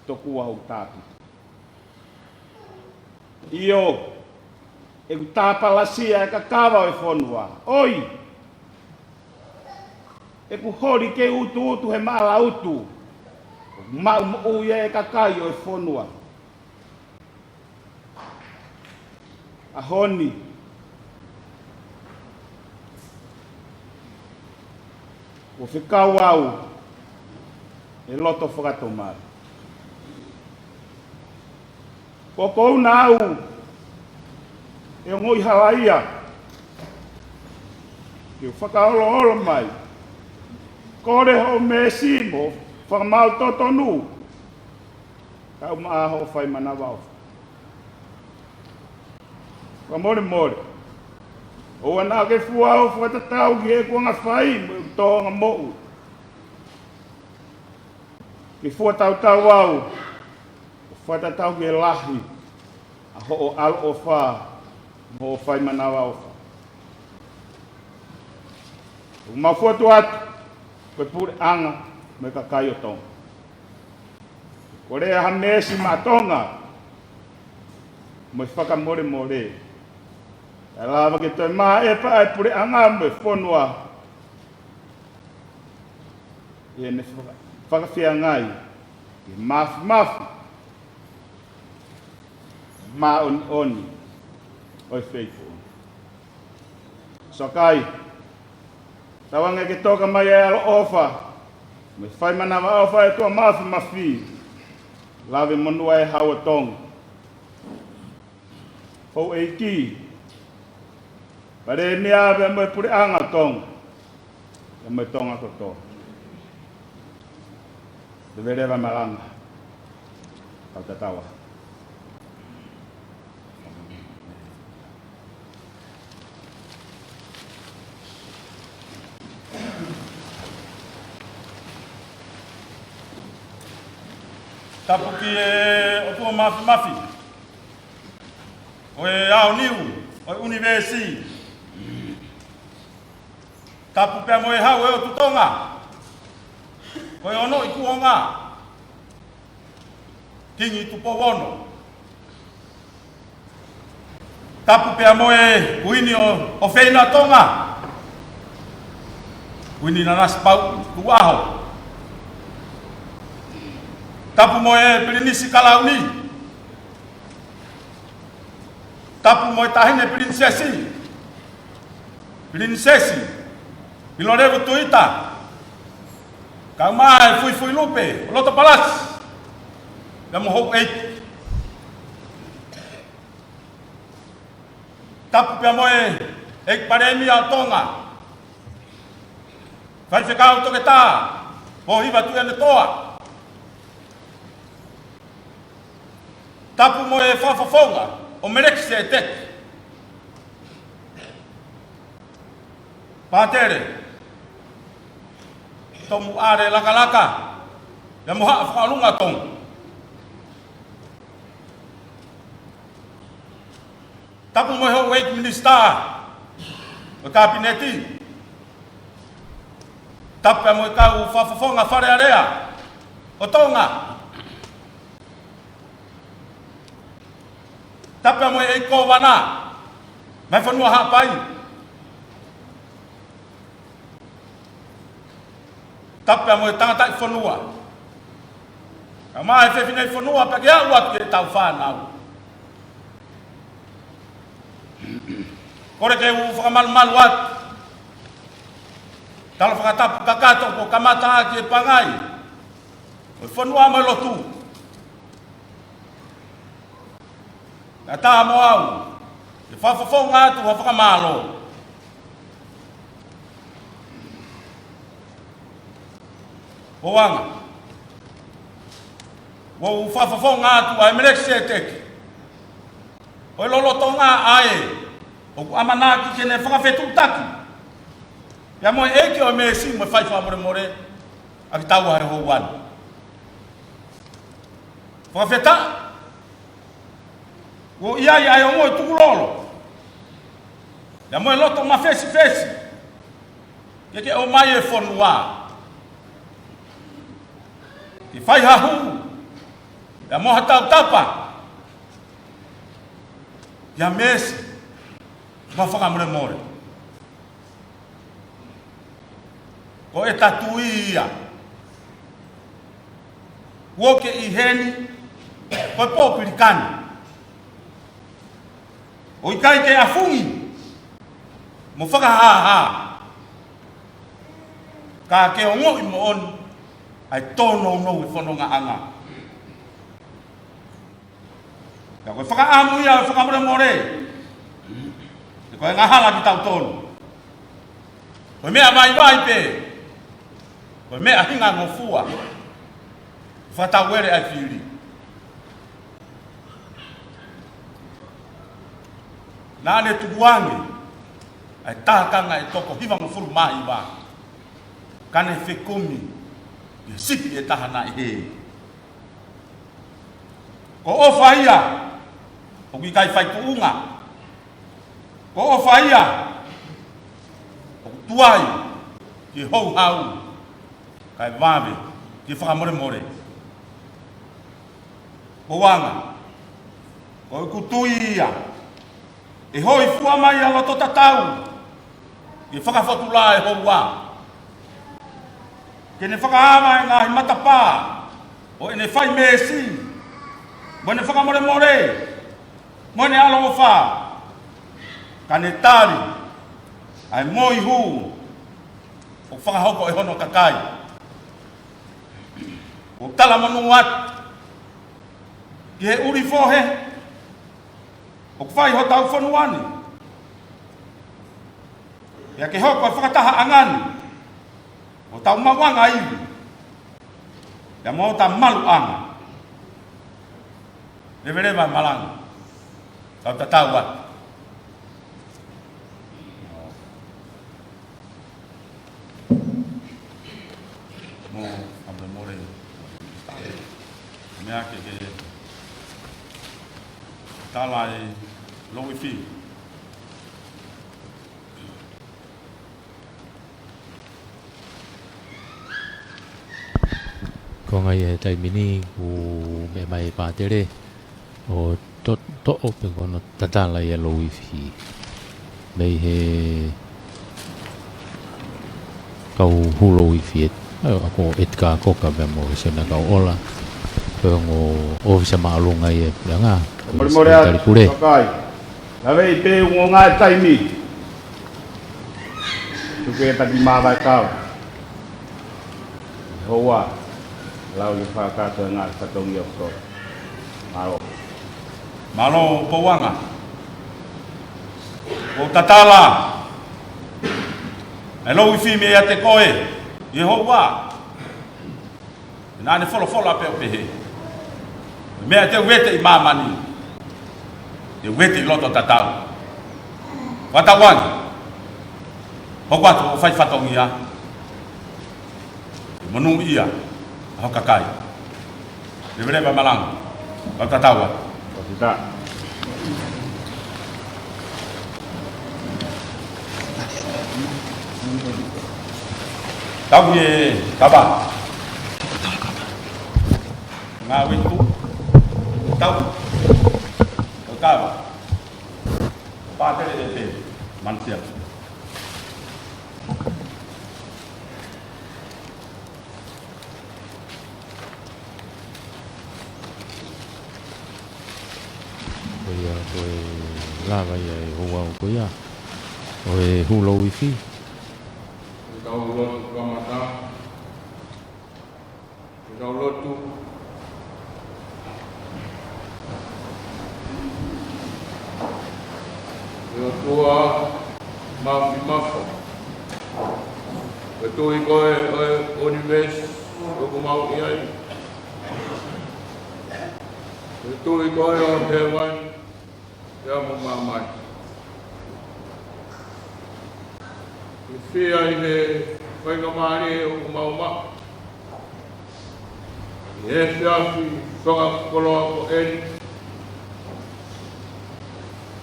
tokua hoku tāpiti. ʻIo, ʻeku tāpalasia e kakava ʻo e fonua. ʻOi, ʻeku holi ke utuutu he maʻalautu, ʻoku maʻu moʻui e kakai ʻo e fonua. ʻAho ni, kuo fekau au e loto fakatomala. Ko kouna au ʻe ongoʻi halaia, ke u fakaoloolo mai. Kole hoʻo mēsi mo fakamaau totonu, kae ʻumaʻā hoʻo fai manavaʻofa. Fakamolemole, ʻoua naʻa ke fua hoʻo fakatatau ki heʻeku anga fai mo ʻeku tōʻonga moʻui. Ke fua tautau au ʻo fakatatau ki he lahi ʻa hoʻo ʻaloʻofa mo hoʻo fai manavaʻofa. ʻOku mau fotu atu ko e puleʻanga mo e kakai ʻo Tonga. Kole ha mēsi maʻa Tonga mo e fakamolemole, kae lava ke toe maʻepa ʻa e puleʻanga mo e fonua ʻi heʻene faka-, fakafeangai ki he mafimafi māʻoniʻoni ʻo e feituʻu. Soakai, tauange ke toka mai e ʻaloʻofa mo e fai manavaʻofa ʻa e ʻOtua Mafimafi, lave monū ʻa e Hau ʻo Tonga, Houʻeiki, Palēmia pea mo e puleʻanga ʻo Tonga, pea mo e Tonga kotoa. Te veleva malanga. Kau tatau ā. Tapu ki he ʻOtua Mafimafi ʻo e aoniu ʻo e ʻunivēsi. Tapu pea mo e Hau ʻo e ʻOtu Tonga, ko e ono ʻi kuonga, Kingi Tupou Ono. Tapu pea mo e Kuini ʻo, ʻofeina ʻo Tonga, Kuini Nanasipauʻu Tukuʻaho. Tapu mo e Pilinisi Kalauni. Tapu mo e Taʻahine Pilinisesi, Pilinisesi Pilolevu Tuita, kae ʻumaʻā e Fuifui Lupe ʻo Lotopalasi, pea mo Houʻeiki. Tapu pea mo e ʻEiki Palēmia ʻo Tonga, Faifekau Toketā Pōhiva Tuʻiʻonetoa, Tapu mo e fakafofonga ʻo Melekiseteki. Pātele Tomuʻale Lakalaka, pea mo Haʻa Fakaʻolunga ʻo Tonga. Tapu mo e houʻeiki minisitā ʻo e Kapineti. Tapu pea mo e kau fakafofonga Fale Alea ʻo Tonga. Tapu pea mo e ʻEiki Kōvana mei he fonua Haʻapai. Tapu pea mo e tangataʻi fonua, kae ʻumaʻā e fefine fonua pea ke aʻu atu ki heʻetau fānau. Kole ke u fakamalumalu atu, tala fakatapu kakato kuo kamata ʻaki e pangai ʻo e fonua mo e lotu. Kae ʻatā mo au ke fakafofonga atu ha fakamālō. Pouanga, ʻoku ou fakafofonga atu ʻa e Melekiseteki ʻo e lolotonga ʻa ē ʻoku ʻamanaki ke ne fakafetuʻutaki pea mo e ʻEiki ʻo e meesi mo e fai fakamolemole ʻa kitaua he houa ni. Fakafetaʻi kuo ʻi ai ʻa e ongoʻi tukulolo pea mo e loto mafesifesi ke ke ʻomai e fonua ke fai ha hū pea mo ha tautapa, ʻi ha meesi mo ha fakamolemole. Ko ʻeta tui ia, kuo ke ʻi heni ko e pōpilikani, ʻo ʻikai ke afungi mo fakahāhā, ka ke ongoʻi moʻoni ʻa e tōnounou e fonongaʻanga. Ka ko e fakaʻamu ia ʻo e fakamolemole, he ko e angahala kitautolu. Ko e meʻa vaivai pē, ko e meʻa hingangofua, fakatauele ʻa e fili. Naʻa ne tukuange ʻa e tākanga ʻe toko hivangofulu mā hiva, ka ne fekumi ki he sipi ʻe taha naʻe hē. Ko e ʻofa ia ʻoku ʻikai fai tuʻunga. Ko e ʻofa ia ʻoku tuai ki he houhau, kae vave ki he fakamolemole. Pouanga, ko ʻeku tui ia, ʻe hōifua mai ʻa loto tatau ki he fakafotulā ʻo e houa, ke ne fakaava e ngaahi matapā ʻo ʻene fai meesi mo ʻene fakamolemole mo ʻene ʻaloʻofa, ka ne tali ʻa e moihū ʻoku fakahoko ʻe hono kakai. ʻOku talamonū atu ki he ʻuli fohe ʻoku fai hotau fonua ni, pea ke hoko e fakatahaʻanga ni ʻo hotau maʻuʻanga ivi, pea mo hotau maluʻanga. Leveleva e malanga, tau tatau atu. Mo fakamolemole, meʻa ke ke tala e louifi. Ko e ngaahi taimi ni ʻoku meʻa mai e pātele ʻo to-, toʻo pē ko hono tatala ia louifi. Mei he kau hū louifi ʻe, ʻa, ko Etika Koka pea mo Sena Kauʻola. Ko e ongo ʻōfisa māʻolunga ia e puleʻanga, Molemole ʻa e Tali Pule. Kakai. Lave i pē ʻuhinga e taimi. Tuku e taki mavae kau. Houa. Lau i fakatoenga fatongia ʻo. Mālō. Mālō Pouanga. ʻOku tatala e louifi meiate koe ʻi he houa. Naʻa ne folofola pē ʻo pehē, Meʻa te u vete ʻi māmani, te u vete ʻi loto tatau. Fakatauange, hoko atu ʻo fai fatongia, monūʻia ʻa ho kakai. Leveleva Malangu, kau tatau atu. Tau ʻi he kava. Ngāue tuʻu. Tau. Tau kava. Pātele e pē. Mansia. Ko ia ko e lava ia e ouau ko ia ʻo e hulo uifi. Tau lotu kamata. Tau lotu. ʻE ʻOtua Mafimafi, ko e Tuʻi koe ʻo e ʻunivēsi ʻoku mau ʻi ai. Ko e Tuʻi koe ʻo hēvani pea mo māmani. ʻIo, ʻi he faingamālie ʻoku mau maʻu ʻi he efiafi fakakoloa ko eni,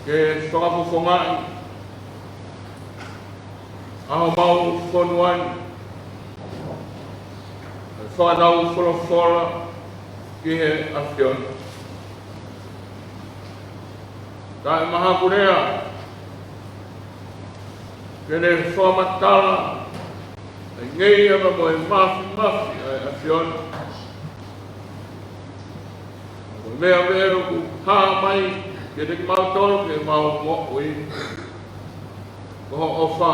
ke fakafofongaʻi ʻa homau fonua ni, ke fakanau folofola ki he ʻAfiona. Taʻemahakulea ke ne fakamatala ʻa e ngeia mo e māfimafi ʻa e ʻAfiona. Ko e meʻa pē ʻoku hā mai kiate kimautolu ke mau moʻui, ko hoʻo ʻofa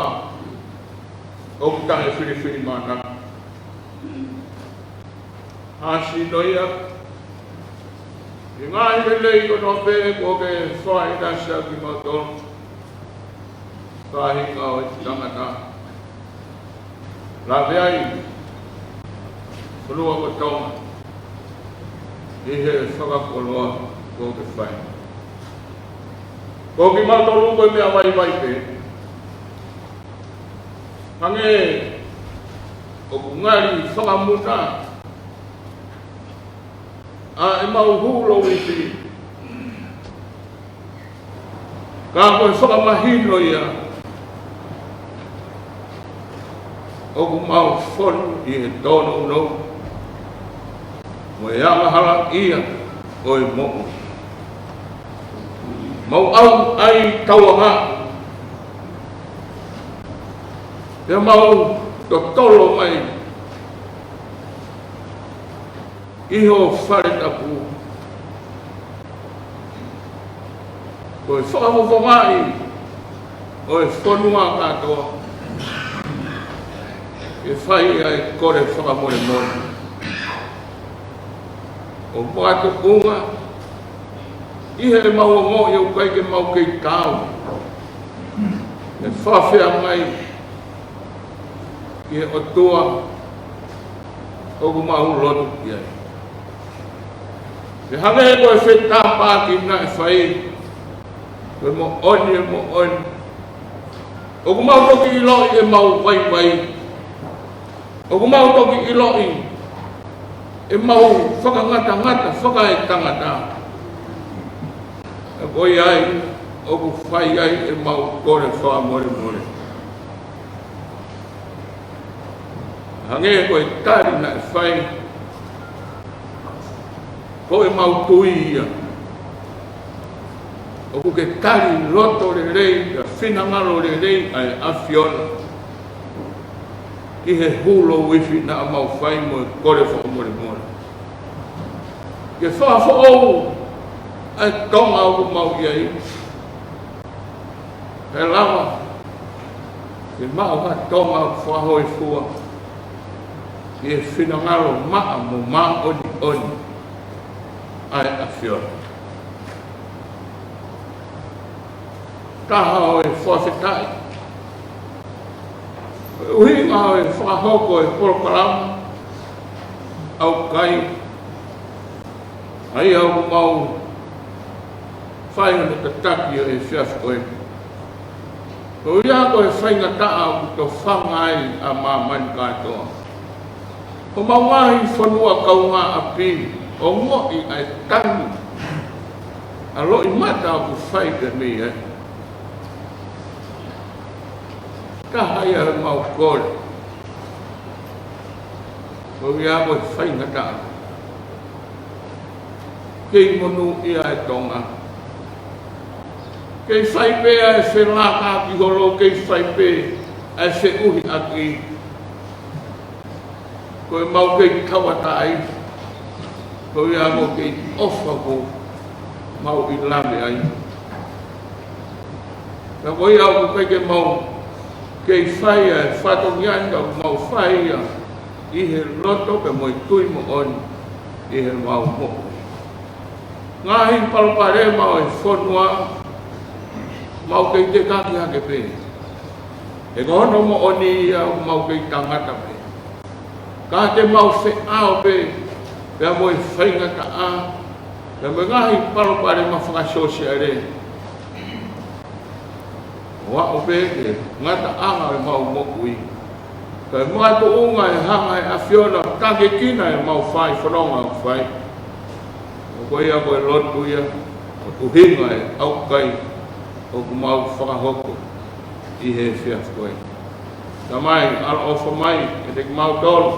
ʻoku taʻefilifilimānako. Hāsino ia ʻi he ngaahi lelei kotoa pē kuo ke fakaʻinasi ʻaki kimautolu, faʻahinga ʻo e tangata, laveʻi fonua ko Tonga ʻi he fakakoloa kuo ke fai. Ko kimautolu ko e meʻa vaivai pē. Hangē ʻoku ngali fakamuta ʻa ʻemau hulo uifi. Ka ko e fakamahino ia ʻoku mau fonu ʻi he tōnounou mo e angahala ia ʻo e moʻui. Mau ʻau ai tauanga, pea mau totolo mai ʻi ho fale tapu. Ko e fakafofongaʻi ʻo e fonua kātoa, ke fai ai e kole fakamolemole. ʻO makatuʻunga ʻi heʻemau ongoʻi ʻoku ʻikai ke mau kei taau, ke fakafeangai ki he ʻOtua ʻoku mau lotu ki ai. Pea hangē ko e fetāpaki naʻe fai, ko e moʻoni, e moʻoni, ʻoku mau toki ʻiloʻi ʻemau vaivai. ʻOku mau toki ʻiloʻi ʻemau fakangatangata fakaetangata. Pea ko ia ai ʻoku fai ai ʻemau kole fakamolemole. Hangē ko e tali naʻe fai, ko ʻemau tui ia ʻoku ke tali loto lelei, ka finangalo lelei ʻa e ʻAfiona ki he hulo uifi naʻa mau fai mo e kole fakamolemole. Ke fakafoʻou ʻa e Tonga ʻoku mau ʻi ai. He lava ke maʻu ha Tonga ʻoku fakahōifua ʻi he finangalo maʻa mo māʻoniʻoni ʻa e ʻAfiona. Taha ʻo e fakafetaʻi, ko e ʻuhinga ʻo e fakahoko e polokalama ʻaukai ʻA ia ʻoku mau fai hono tataki ʻo e efiafi ko eni. Ko ia ko e faingataʻa ʻoku tofanga ai ʻa māmani kātoa. Ko homau ngaahi fonua kaungāʻapi, ongoʻi ʻa e tangi ʻa e loʻimata ʻoku fai pē mei ai. Taha ia ʻemau kole. Ko ia ko e faingataʻa. Kei monūʻia ʻa e Tonga. Kei fai pē ʻa e felākaki holo, kei fai pē ʻa e feʻuhiʻaki. Ko ʻemau kei tauʻatāina. Ko ia ko e kei ʻofa ʻoku mau ʻi lave ai. Ka ko ia ʻoku ʻikai ke mau kei fai ʻa e fatongia ni ka ʻoku mau fai ia ʻi he loto pea mo e tui moʻoni ʻi heʻemau moʻui. Ngaahi palopalema ʻo e fonua, mau kei tekaki hake pē. He ko hono moʻoni ia ʻoku mau kei tangata pē. Ka te mau feʻao pē, pea mo e faingataʻa, pea mo e ngaahi palopalema fakasōsiale. ʻO aʻu pē ki he ngataʻanga ʻemau moʻui. Kae makatuʻunga e hanga ʻe he ʻAfiona ʻo tākiekina ʻemau fai fononga ʻoku fai. Ko ia ko e lotu ia, ko e ʻuhinga e ʻaukai ʻoku mau fakahoko ʻi he efiafi ko eni. Tamai, ʻaloʻofa mai kiate kimautolu,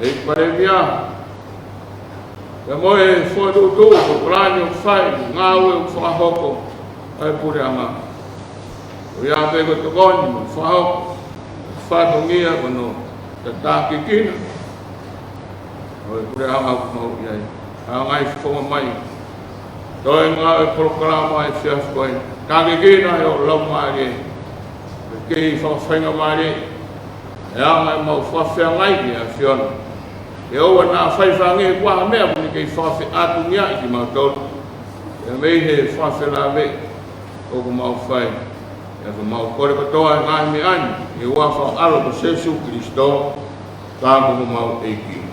ʻEiki Palēmia, pea mo e fokotuʻutuʻu, ko e palani ʻoku fai, ngāue ʻoku fakahoko ʻa e puleʻanga. Ko ia pē ko e tokoni mo e fakahoko e fatongia ko hono tākiekina ʻo e puleʻanga ʻoku mau ʻi ai. Hanga ʻo fofonga mai, toe ngāue e polokalama ʻo e efiafi ko eni. Tākiekina ʻe ho Laumālie, ke kei fakafaingamālie e anga ʻemau fakafeangai ki he ʻAfiona. ʻE ʻoua naʻa faifai ange kuo ʻi ai ha meʻa ʻoku ne kei fakafeʻātungiaʻi kimautolu ia mei he fakafelaveʻi ʻoku mau fai. Pea ʻoku mau kole kotoa e ngaahi meʻa ni ʻi he huafa ho ʻAlo ko Sīsū Kalaisi, ko homau ʻEiki.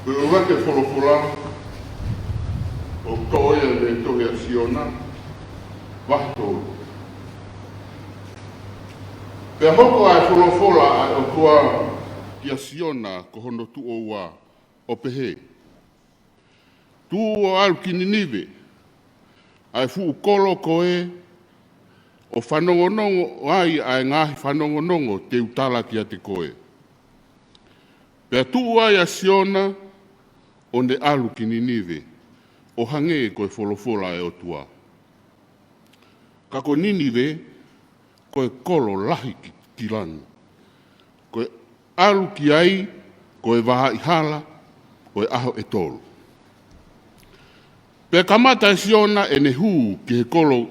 Ko e ʻuluaki folofola ʻoku toʻo ia mei he tohi ʻa Siona, vahe tolu. Pea hoko ʻa e folofola ʻa e ʻOtua kia Siona ko hono tuʻo ua, ʻo pehē: Tuʻu ʻo ʻalu ki Ninive, ʻa e fuʻu kolo ko ē ʻoku fanongonongo ai ʻa e ngaahi fanongonongo te u tala kiate koe. Pea tuʻu ai ʻa Siona ʻo ne ʻalu ki Ninive, ʻo hangē ko e folofola ʻa e ʻOtua. Ka ko Ninive, ko e kolo lahi ki, ki langi. Ko e ʻalu ki ai, ko e vahaʻa hala ʻo e ʻaho ʻe tolu. Pea kamata ʻe Siona ʻene hū ki he kolo,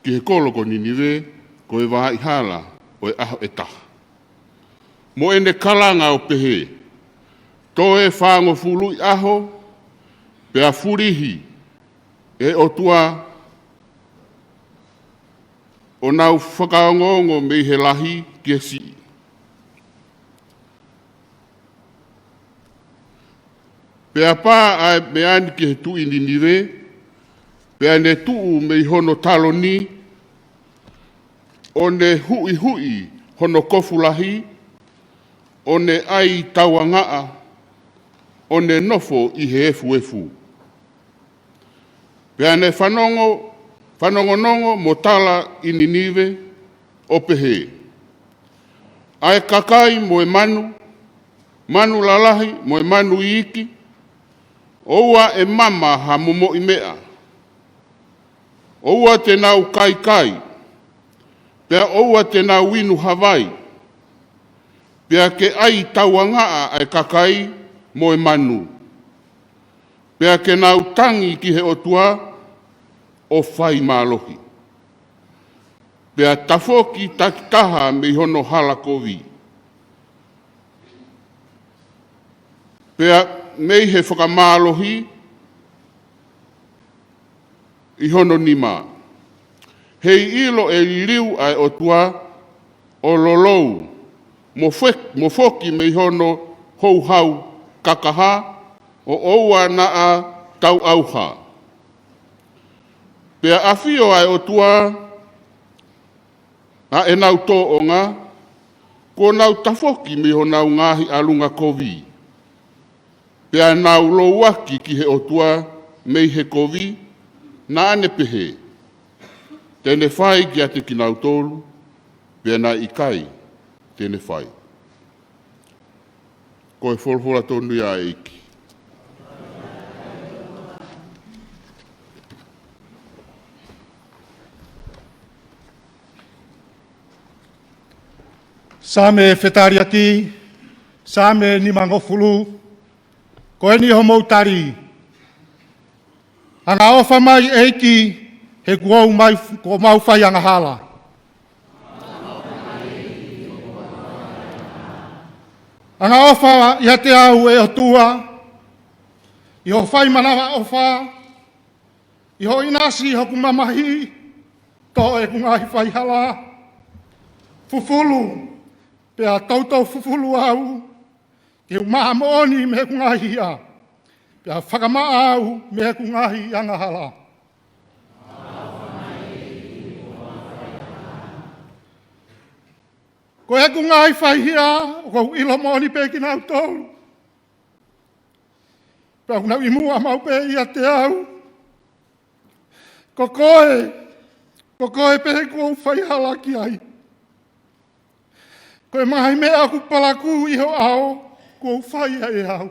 ki he kolo ko Ninive, ko e vahaʻa hala ʻo e ʻaho ʻe taha. Mo ʻene kalanga ʻo pehē: Toe fāngofuluʻi ʻaho, pea fulihi ʻe he ʻOtua ʻo nau fakaongoongo mei he lahi ki he siʻi. Pea pā ʻa e meʻa ni ki he tuʻi Ninive, pea ne tuʻu mei hono taloni, ʻo ne huʻihuʻi hono kofu lahi, ʻo ne ʻai tauangaʻa, ʻo ne nofo ʻi he efuefu. Pea ne fanongo, fanongonongo mo tala ʻi Ninive, ʻo pehē: ʻA e kakai mo e manu, manu lalahi mo e manu iiki, ʻoua ʻe mama ha momoʻi meʻa, ʻoua te nau kaikai, pea ʻoua te nau inu ha vai, pea ke ʻai tauangaʻa ʻa e kakai mo e manu, pea ke nau tangi ki he ʻOtua, ʻo fai mālohi. Pea tafoki takitaha mei hono hala kovi. Pea mei he fakamālohi ʻi hono nima. Heiʻilo ʻe liliu ʻa e ʻOtua ʻo lolou, mo fek-, mo foki mei hono houhau kakaha, ʻo ʻoua naʻa tau ʻauha. Pea ʻafio ʻa e ʻOtua ʻa ʻenau tōʻonga, kuo nau tafoki mei honau ngaahi ʻalunga kovi. Pea nau louaki ki he ʻOtua mei he kovi, naʻa ne pehē, te ne fai kiate kinautolu, pea naʻe ʻikai te ne fai. Ko e folofola tonu ia ʻa e ʻEiki. Saame fetaliaki, Saame nimangofulu, ko eni homou tali. Angaʻofa mai ʻEiki, he kuo mau, kuo mau fai angahala. Angaʻofa ʻiate au ʻe ʻOtua, ʻi hoʻo fai manavaʻofa, ʻi hoʻo ʻinasi hoku mamahi, toʻo ʻeku ngaahi faihala, fufulu, pea toutou fufulu au, ke u maʻa moʻoni mei heʻeku ngaahi hia, pea fakamaʻa au mei heʻeku ngaahi angahala. Ko ʻeku ngaahi faihia, ʻoku ou ʻilo moʻoni pē kinautolu. Pea ʻoku nau ʻi muʻa maʻu pē ʻiate au. Ko koe, ko koe pē kuo u faihala ki ai. Ko e ngaahi meʻa ʻoku palakū ʻi ho ʻao, kuo u fai ai ʻe au.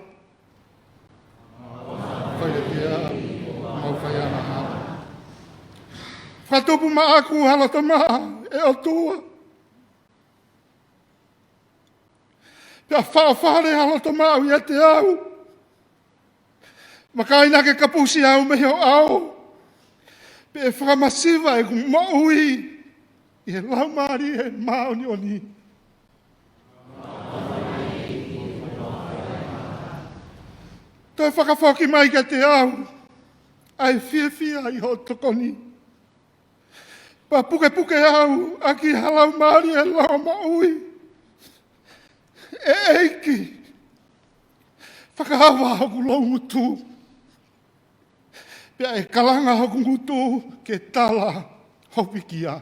Fai ʻiate au, mau fai angahala. Fakatupu maʻaku ha loto maʻa ʻe ʻOtua. Pea faʻofale ha loto maʻu ʻiate au. Vakai naʻa ke kapusi au mei ho ʻao. Pea fakamasiva ʻeku moʻui ʻi he Laumālie Māʻoniʻoni. Toe fakafoki mai kiate au ʻa e fiefia ʻi hoʻo tokoni. Pea pukepuke au ʻaki ha laumālie lava moʻui. ʻE ʻEiki, fakaava hoku loungutu. Pea ʻe kalanga hoku ngutu ke tala ho pekia.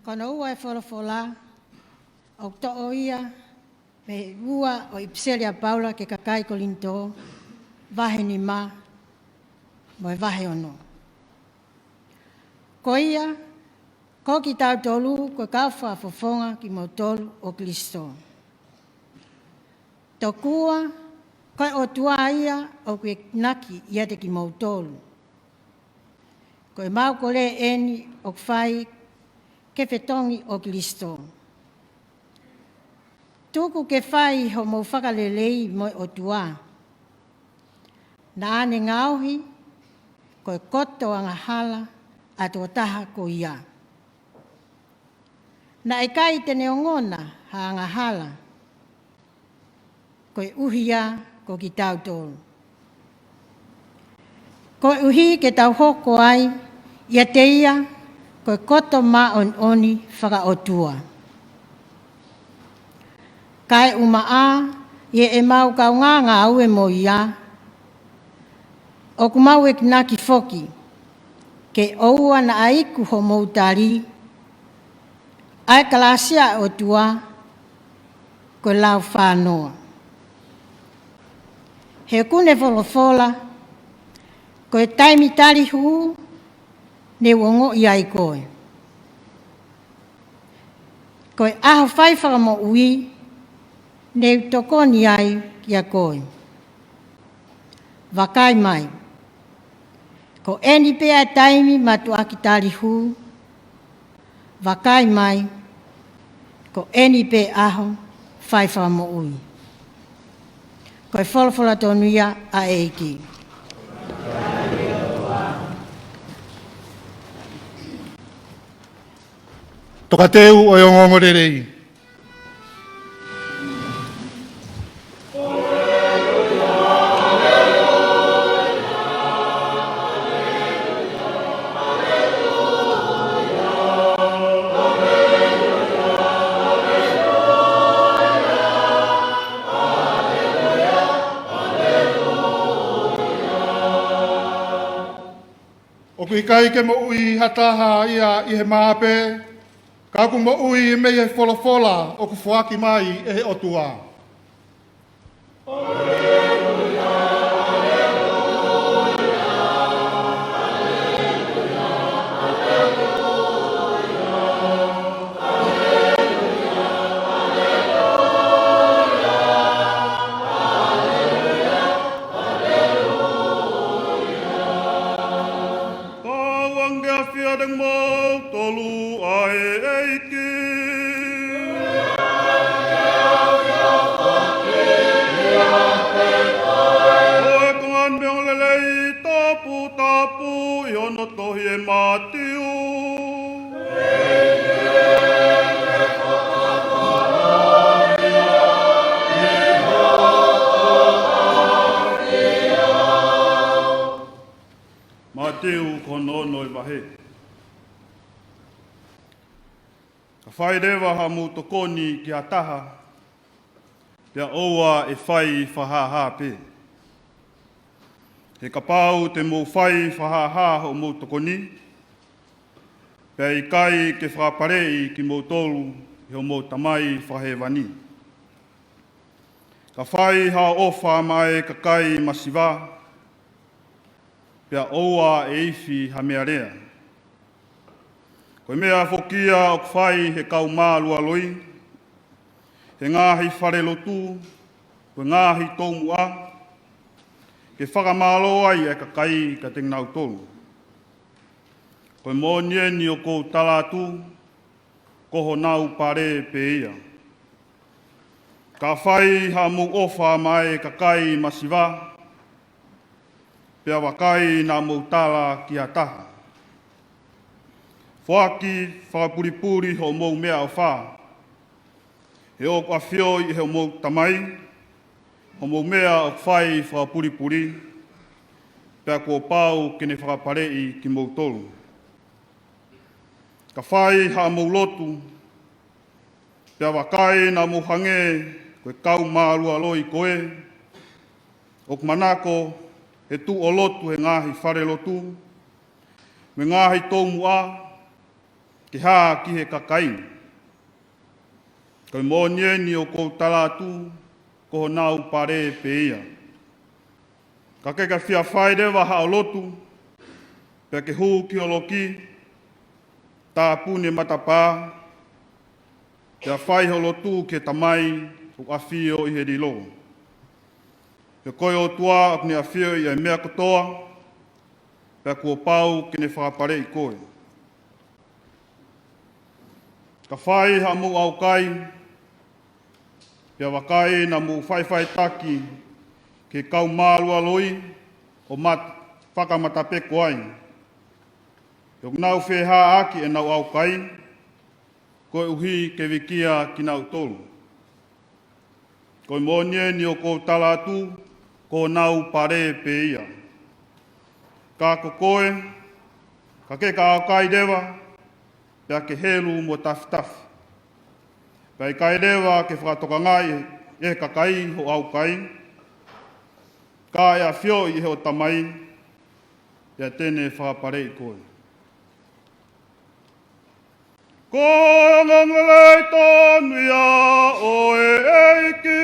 Ko hono ua e folofola, ʻoku toʻo ia mei he ua ʻo e ʻipiseli ʻa Paula ki he kakai Kolinitō, vahe nima, mo e vahe ono. Ko ia, ko kitautolu, ko e kau fakafofonga kimoutolu ʻo Kilisitō. Tokua, ko e ʻOtua ia ʻoku enginaki ʻiate kimoutolu. Ko ʻemau kole eni ʻoku fai ki he fetongi ʻo Kilisitō. Tuku ke fai hoʻomou fakalelei mo e ʻOtua. Naʻa ne ngaohi, ko e koto angahala ʻa e tokotaha ko ia. Naʻe ʻikai te ne ongona ha angahala, koeʻuhi ia ko kitautolu. Koeʻuhi ke tau hoko ai ʻiate ia ko e koto māʻoniʻoni fakaʻotua. Kae ʻumaʻā ʻi heʻemau kaungā ngāue mo ia, ʻoku mau enginaki foki, ke ʻoua naʻa iku hoʻomou tali, ʻa e kalāsia ʻa e ʻOtua, ko e lau fānoa. He ʻoku ne folofola, ko e taimi tali hū, ne u ongoʻi ai koe. Ko e ʻaho fai fakamoʻui, ne u tokoni ai kia koe. Vakai mai. Ko eni pē ʻa e taimi mātuʻaki tali hū, Vakai mai, ko eni pē ʻaho fai fakamoʻui. Ko e folofola tonu ia ʻa e ʻEiki. Tokateu ʻo e ongoongolelei. ʻOku ʻikai ke moʻui ha taha ia ʻi he mā pē, ka ʻoku moʻui mei he folofola ʻoku foaki mai ʻe he ʻOtua. Kau ange ʻa e ʻafio ʻa kimoutolu ʻa e ʻEiki. Ko e konga ʻo e ongoongolelei toputapu ʻi hono tohi ʻe Mātiu. Mātiu ko hono ono ʻo e vahe. Ka fai leva haʻamou tokoni ki ha taha, pea ʻoua ʻe fai fakahāhā pē. He kapau te mou fai fakahāhā hoʻomou tokoni, pea ʻikai ke fakapaleʻi kimoutolu ʻe hoʻomou Tamai Fakahēvani. Ka fai haʻo ʻofa maʻa e kakai masiva, pea ʻoua ʻe ifi ha meʻalea. Ko e meʻa foki ia ʻoku fai ʻe he kau mālualoi he ngaahi falelotu, ko e ngaahi toumuʻa, ke fakamālō ai ʻa e kakai kiate kinautolu. Ko e moʻoni eni ʻoku ou tala atu, ko honau pale pē ia. Ka fai haʻamou ʻofa maʻa e kakai masiva, pea vakai naʻa mou tala ki ha taha. Foaki fakapulipuli hoʻomou meʻaʻofa, he ʻoku ʻafioʻi ʻe hoʻomou Tamai hoʻomou meʻa ʻoku fai fakapulipuli, pea kuo pau ke ne fakapaleʻi kimoutolu. Ka fai haʻamou lotu, pea vakai naʻa mou hangē ko e kau mālualoi ko ē ʻoku manako he tuʻu ʻo lotu he ngaahi falelotu mo e ngaahi toumuʻa ke hā ki he kakai. Ko e moʻoni eni ʻoku ou tala atu, ko honau pale pē ia. Ka ke ka fia fai leva haʻo lotu, pea ke hū ki ho loki, tāpuni matapā, pea fai ho lotu ki he Tamai ʻoku ʻafio ʻi he lilo. He ko e ʻOtua ʻoku ne ʻafioʻi ʻa e meʻa kotoa, pea kuo pau ke ne fakapaleʻi koe. Ka fai haʻamou ʻaukai, pea vakai naʻa mou faʻifaʻitaki ki he kau mālualoi ʻo mat-, fakamatapeko ai. He ʻoku nau fehāʻaki ʻenau ʻaukai, koeʻuhi ke vikia kinautolu. Ko e moʻoni eni ʻoku ou tala atu, ko honau pale pē ia. Ka ko koe, ka ke ka ʻaukai leva, pea ke helu mo tafitafi. Pea ʻikai leva ke fakatokangaʻi ʻe he kakai hoʻo ʻaukai, ka ʻe ʻafioʻi ʻe hoʻo Tamai, pea te ne fakapaleʻi koe. Ko e ongoongolelei tonu ia ʻo e ʻEiki.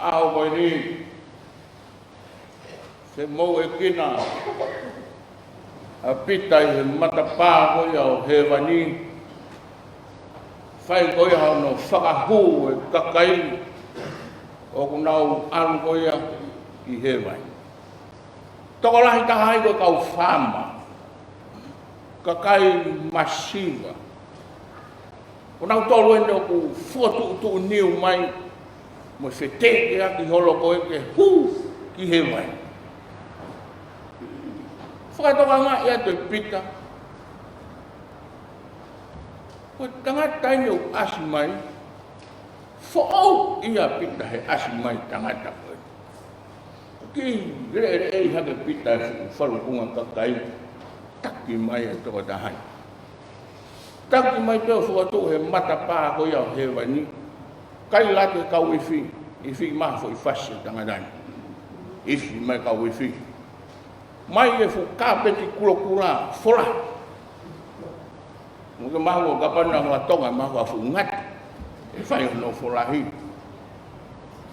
ʻAho ko eni, ke mou ʻekina ʻa Pita ʻi he matapā ko ia ʻo hēvani, fai ko ia hono fakahū e kakai ʻoku nau ʻalu ko ia ki hēvani. Tokolahi taha ai ko e kau faama, kakai masiva, ko nautolu eni ʻoku fokotuʻutuʻu niu mai mo feteʻeaki holo ko ē ke hū ki hēvani. Fakatokangaʻi atu ʻe Pita, ko e tangata eni ʻoku ʻasi mai, foʻou ia Pita he ʻasi mai tangata ko ē. Kiʻi leʻeleʻei hake Pita e fuʻu falukunga kakai, taki mai e tokotaha ni. Taki mai pē ʻo fokotuʻu he matapā ko ia ʻo hēvani. Kai lata e kau ifi, ifi mai foʻi fasi e tangata ni. Ifi mai kau ifi. Mai e fuʻu kāpeti kulokula, fola. Mo ke mahu ʻo kapana ngua Tonga, mahu ʻa fuʻu ngati. ʻE fai hono folahi.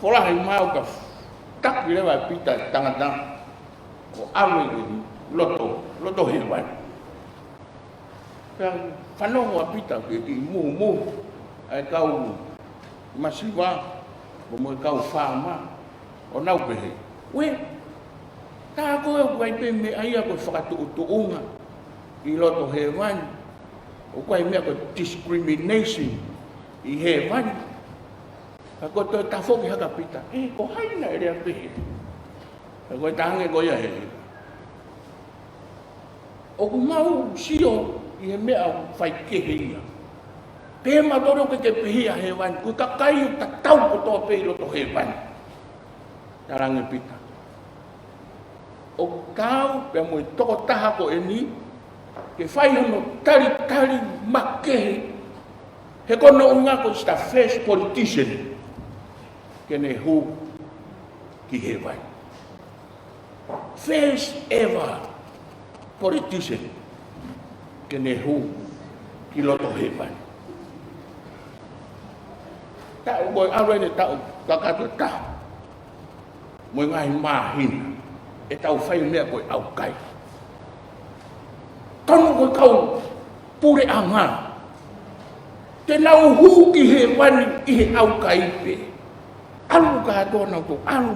Folahi mai ʻo ka taki leva ʻe Pita tangata ko ʻave ki loto, loto hēvani. Pea fanongo ʻa Pita ki he kiʻi muhumuhu ʻa e kau masiva, mo e kau faama, ʻo nau pehē, ʻuē, tā ko ē ʻoku ʻi ai pē meʻa ia ko e fakatuʻutuʻunga ʻi loto hēvani, ʻoku ʻi ai meʻa ko e discrimination ʻi hēvani. Ka ko e toe tafoki hake ʻa Pita, ʻe, ko hai naʻe lea pehē? Ka ko e taha ange ko ia he ʻoku mau sio ʻi he meʻa ʻoku faikehe ia. Pea mautolu ke ke pehē ʻa hēvani, ko e kakai ʻoku tatau kotoa pē ʻi loto hēvani. Talaange Pita, ʻoku taau pea mo e tokotaha ko eni ke fai hono talitali makehe, he ko hono ʻuhinga ko e first politician ke ne hū ki hēvani. First ever politician ke ne hū ki loto hēvani. Taʻu ko ē ʻalu eni, taʻu kakato taha mo e ngaahi māhina ʻetau fai meʻa ko e ʻaukai. Tonu ko e kau puleʻanga te nau hū ki hēvani ʻi he ʻaukai pē. ʻAlu kātoa nautolu, ʻalu.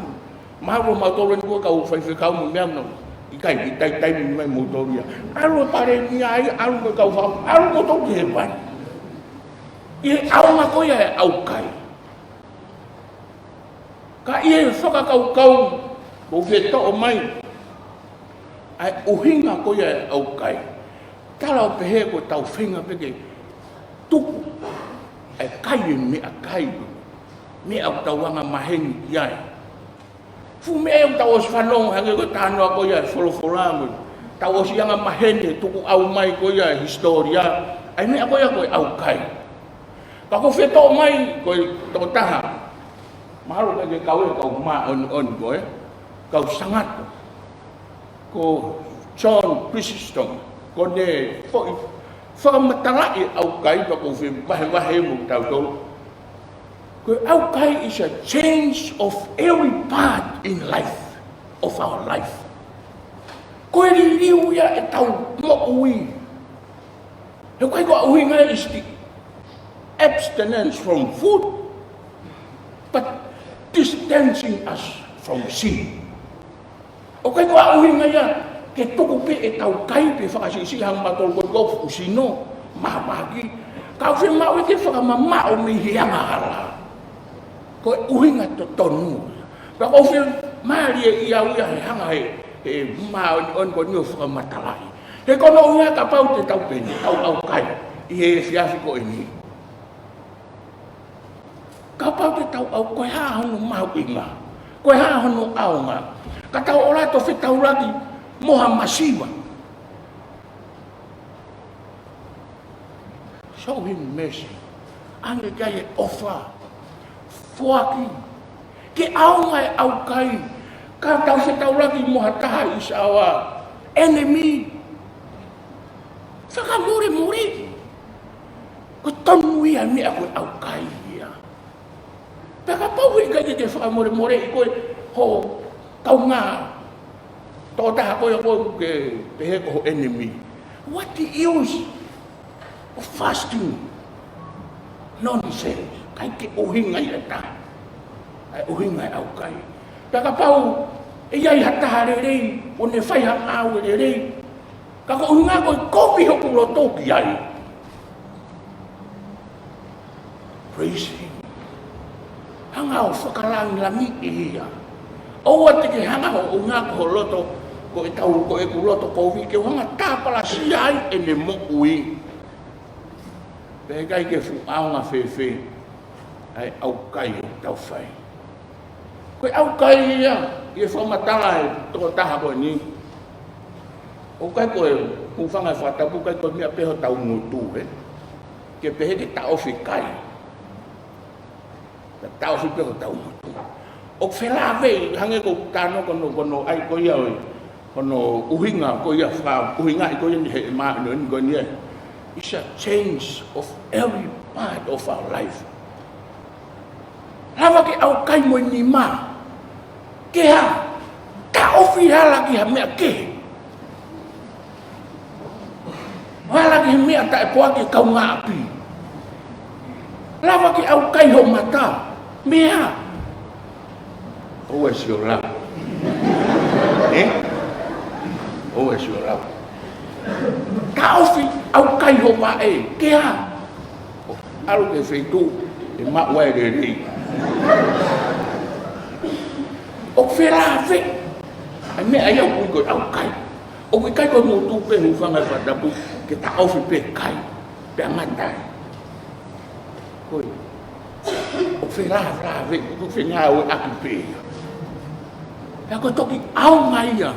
Mahalo mautolu eni ko e kau faifekau mo e meʻa, nau ʻikai ke taimi mai moutolu ia. ʻAlu e palēmia ai, ʻalu mo e kau fau, ʻalu moutolu ki hēvani ʻi he ʻaonga ko ia e ʻaukai. Ka ʻi he fakakaukau ʻoku fie toʻo mai ʻa e ʻuhinga ko ia e ʻaukai, tala ʻo pehē ko ʻetau feinga pē ke tuku ʻa e kai e meʻakai, meʻa ʻoku tau anga maheni ki ai. Fuʻu meʻa ʻoku tau ʻosi fanongo hangē ko e talanoa ko ia e folofola mo, tau ʻosi anga maheni e tukuʻau mai ko ia e hisitōlia ʻa e meʻa ko ia ko e ʻaukai. Ka ʻoku fie toʻo mai ko e tokotaha, mahalo ʻikai ke kau ʻi he kau māʻoniʻoni ko ē, kau sangato, ko John Chrysostom, ko ʻene foʻi fakamatalaʻi e ʻaukai, pea ʻoku ou fie vahevahe mo kitautolu. Ko e ʻaukai is a change of every part in life, of our life. Ko e liliu ia ʻetau moʻui. He ʻoku ʻikai ko e ʻuhinga is the abstinence from food, but distancing us from sin. ʻOku ʻikai ko e ʻuhinga ia ke tuku pē ʻetau kai pē fakasiʻisiʻi hangē ko mautolu ko e kau fuʻu sino, māmāki. Ka ʻoku fiemaʻu ia ke fakamamaʻo mei he angahala. Ko e ʻuhinga totonu ia. Pea ʻoku ou fiemālieʻia au ia he hanga he, he māʻoniʻoni ko eni ʻo fakamatalaʻi. He ko hono ʻuhinga kapau te tau pehē, tau ʻaukai ʻi he efiafi ko eni. Kapau te tau ʻaukai, ko e hā hono mahuʻinga? Ko e hā hono ʻaonga? Ka tau ʻalu ʻo fetaulaki mo ha masiva. Show him mercy. ʻAnge ki ai e ʻofa. Foaki. Ke ʻaonga e ʻaukai. Ka tau fetaulaki mo ha taha is our enemy, fakamolemoleʻi. Ko e tonu ia e meʻa ko e ʻaukai ia. Pea kapau ʻe ʻikai ke ke fakamolemoleʻi koe ho kaungā Tokotaha ko ia ʻoku ke pehē ko ho enemy. What the use of fasting? Nonsense. ʻIkai ke ʻuhinga ia ʻe taha. ʻA e ʻuhinga ʻe ʻaukai. Pea kapau ʻe ʻi ai ha taha lelei, ʻo ne fai ha ngāue lelei, ka ko e ʻuhinga ko e kovi hoku loto ki ai. Praise him. Hanga ʻo fakalangilangiʻi ia. ʻOua te ke hanga ʻo ʻuhinga ko ho loto, ko e tau, ko ʻeku loto kovi, ke u hanga ʻo tāpalasia ai ʻene moʻui. Pea ʻikai ke fuʻu ʻaonga fēfē ʻa e ʻaukai ʻoku tau fai. Ko e ʻaukai ia, ʻi he fakamatala ʻa e tokotaha ko eni, ʻoku ʻikai ko e hūfanga he fakatapu, ʻikai ko e meʻa pē hotau ngutu, ē? Ke pehē ke taʻofi kai. Ka taʻofi pē hotau ngutu. ʻOku felāveʻi, hangē ko e tano ko hono, ko hono ʻai ko ia ʻo e, ko hono ʻuhinga ko ia, fakaʻuhingaʻi ko ia ʻe he māʻoniʻoni ko eni, ē. It's a change of every part of our life. Lava ke ʻaukai mo e nima. Ke hā? Taʻofi hala ki ha meʻa kehe. Hala ki he meʻa taʻepoaki e kaungāʻapi. Lava ke ʻaukai ho mata. Meʻa. ʻOua ʻe sio lau. Ē? ʻOua ʻe sio lau. Taʻofi ʻaukai ho vaʻe. Ke hā? ʻAlu ki he feituʻu ʻe maʻu ai e lelei. ʻOku felāveʻi ʻa e meʻa ia ʻoku ui ko e ʻaukai. ʻOku ʻikai ko e ngutu pē, hūfanga he fakatapu, ke taʻofi pē kai pea ngata ai. Ko e, ʻoku felāveʻi, ʻoku fengāueʻaki pē ia. Pea ko e toki ʻaonga ia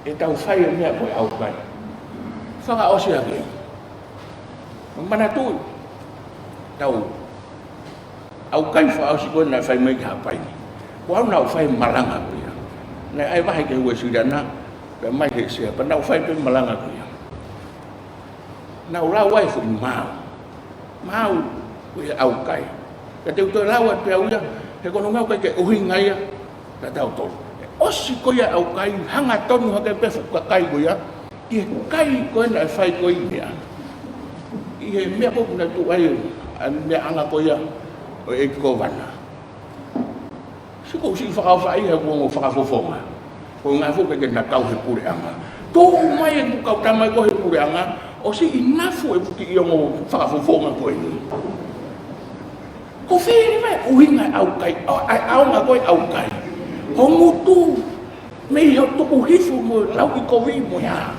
ʻetau fai e meʻa ko e ʻaukai. Fakaʻosi ange. Manatuʻi, tau ʻaukai fakaʻosi ko ē naʻe fai mai ki Haʻapai ni. Ko au naʻá ku fai e malanga ko ia. Naʻe ʻai e vahe ki he Uēsiliana, pea mai he sea, pea naʻá ku fai pē e malanga ko ia. Naʻá ku lau ai e foʻi maau. Maau ko e ʻaukai. Ka te u toe lau atu pē au ia, he ko hono ʻuhinga ʻoku ʻikai ke ʻuhinga ia kiate kitautolu. ʻOsi ko ia e ʻaukai, hangatonu hake pē e fuʻu kakai ko ia ki he kai ko ē naʻe fai ko ē ʻi he meʻa. ʻI he meʻa ko ē naʻe tuʻu ai ʻa e meʻaʻanga ko ia ʻo e ʻEiki Kōvana. Sio ko e siʻi fakaʻofaʻia ʻa e ongo fakafofonga. Ko e ngaahi foʻi ke na kau he puleʻanga. Tuʻu mai e kau tama ko ē he puleʻanga, ʻosi inafu e kiʻi ongo fakafofonga ko eni. Ko e fē leva e ʻuhinga e ʻaukai, ʻa e ʻaonga ko ē e ʻaukai? Ho ngutu, mei hoʻo tukuhifo mo e lauʻikovi mo e hā.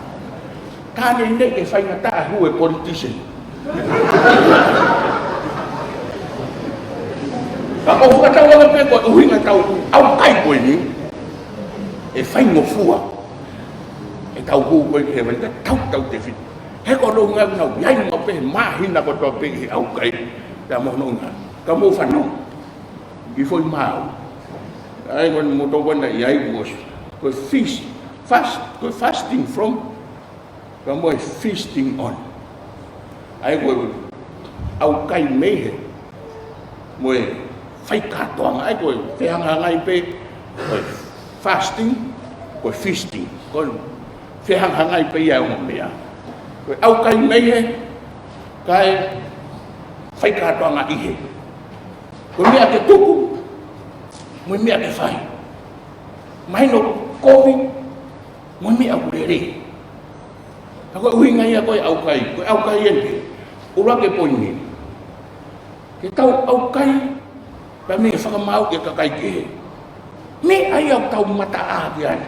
Ka ne ne ke faingataʻa hū e politician. Ka ʻoku fakatauange pē ko e ʻuhinga ʻetau ʻaukai ko eni, ʻe faingofua ʻetau hū ko eni he vale ka tau tau tefito. He ko hono ʻuhinga naʻá ku ʻi ai maʻu pē he māhina kotoa pē he ʻaukai. Pea mo hono ʻuhinga, ka mou fanongo ki he foʻi maau. ʻA ia ko eni mo tau ko ena ʻi ai kuo ʻosi. Ko e feast, fast, ko e fasting from, pea mo e feasting on. ʻA ia ko e ʻaukai mei he, mo e fai kātoanga, ʻa ia ko e fehangahangai pē, ko e fasting, ko e feasting. Ko e fehangahangai pē ia ʻa e ongo meʻa. Ko e ʻaukai mei he, kae fai kātoanga ʻi he. Ko e meʻa ke tuku, mo e meʻa ke fai. Mahino kovi, mo e meʻa ʻoku lelei. Ka ko e ʻuhinga ia ko ē e ʻaukai, ko e ʻaukai eni. ʻUluaki e poini. Ke tau ʻaukai, pea mei he fakamaau ki he kakai kehe. Meʻa ia ʻoku tau mataʻaki ai.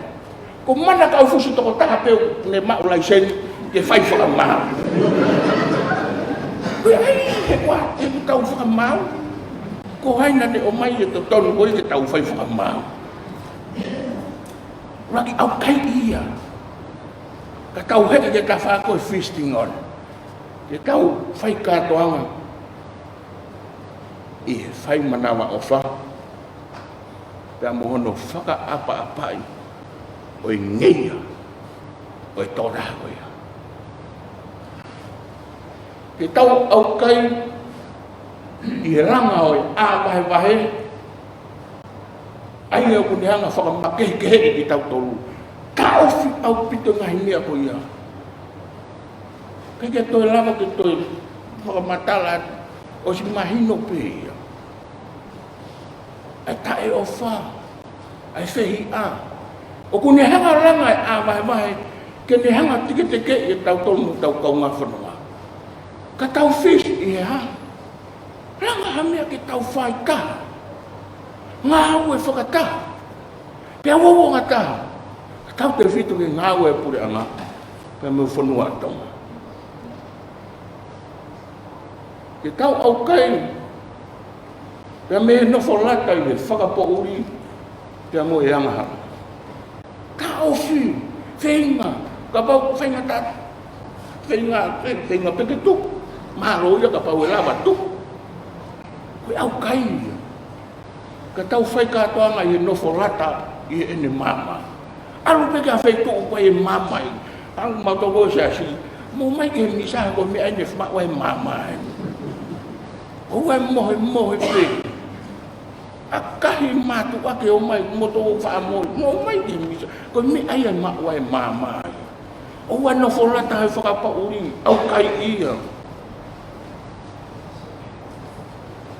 Ko e mana kau fusi tokotaha pē ʻoku ne maʻu laiseni ke fai fakamaau. Ko e ʻai, he ko e hā ʻetau fakamaau? Ko hai naʻá ne ʻomai e totonu ko ē ke tau fai fakamaau? ʻUluaki ʻaukai ia. Ka tau heke ki he tafaʻaki ko e feasting on. Ke tau fai kātoanga ʻi he fai manavaʻofa, pea mo hono fakaʻapaʻapaʻi ʻo e ngeia ʻo e tokotaha ko ia. Ke tau ʻaukai ʻi he langa ʻo e ʻā vahevahe, ʻa ia ʻoku ne hanga ʻo fakamakehekeheʻi kitautolu. Taʻofi ʻaupito e ngaahi meʻa ko ia. ʻIkai ke toe lava ke toe fakamatala atu, ʻosi mahino pē ia. ʻA e taʻeʻofa, ʻa e fehiʻa. ʻOku ne hanga langa e ʻā vahevahe, ke ne hanga tiketekeʻi ʻetau tonu ʻetau kaungā fononga. Ka tau fisi ʻi he hā? Langa ha meʻa ke tau fai taha. Ngāue fakataha. Pea uouangataha. Ka tau tefito ki he ngāue ʻa e puleʻanga. Pea mo e fonua ʻa Tonga. Ke tau ʻaukai. Pea mei he nofo lata ʻi he fakapoʻuli. Pea mo e angahala. Taʻofi, feinga, kapau feinga ta, feinga, fe-, feinga pē ke tuku. Mālō ia kapau ʻe lava tuku. Ko e ʻaukai ia. Ka tau fai kātoanga ʻi he nofo lata ʻi heʻene maama. ʻAlu pē ki ha feituʻu ko e maama ai. ʻAlu mautolu ko e siasi. Mou ō mai ki he misa ko e meʻa ʻeni ʻe maʻu ai e maama ai. ʻOua ʻe mohemohe pē. ʻAkahi mātuʻa ke ō mai, mo tō faʻa mohe, mou ō mai ki he misa, ko e meʻa ia ʻe maʻu ai e maama ai. ʻOua ʻe nofo lata he fakapoʻuli, ʻaukai ia.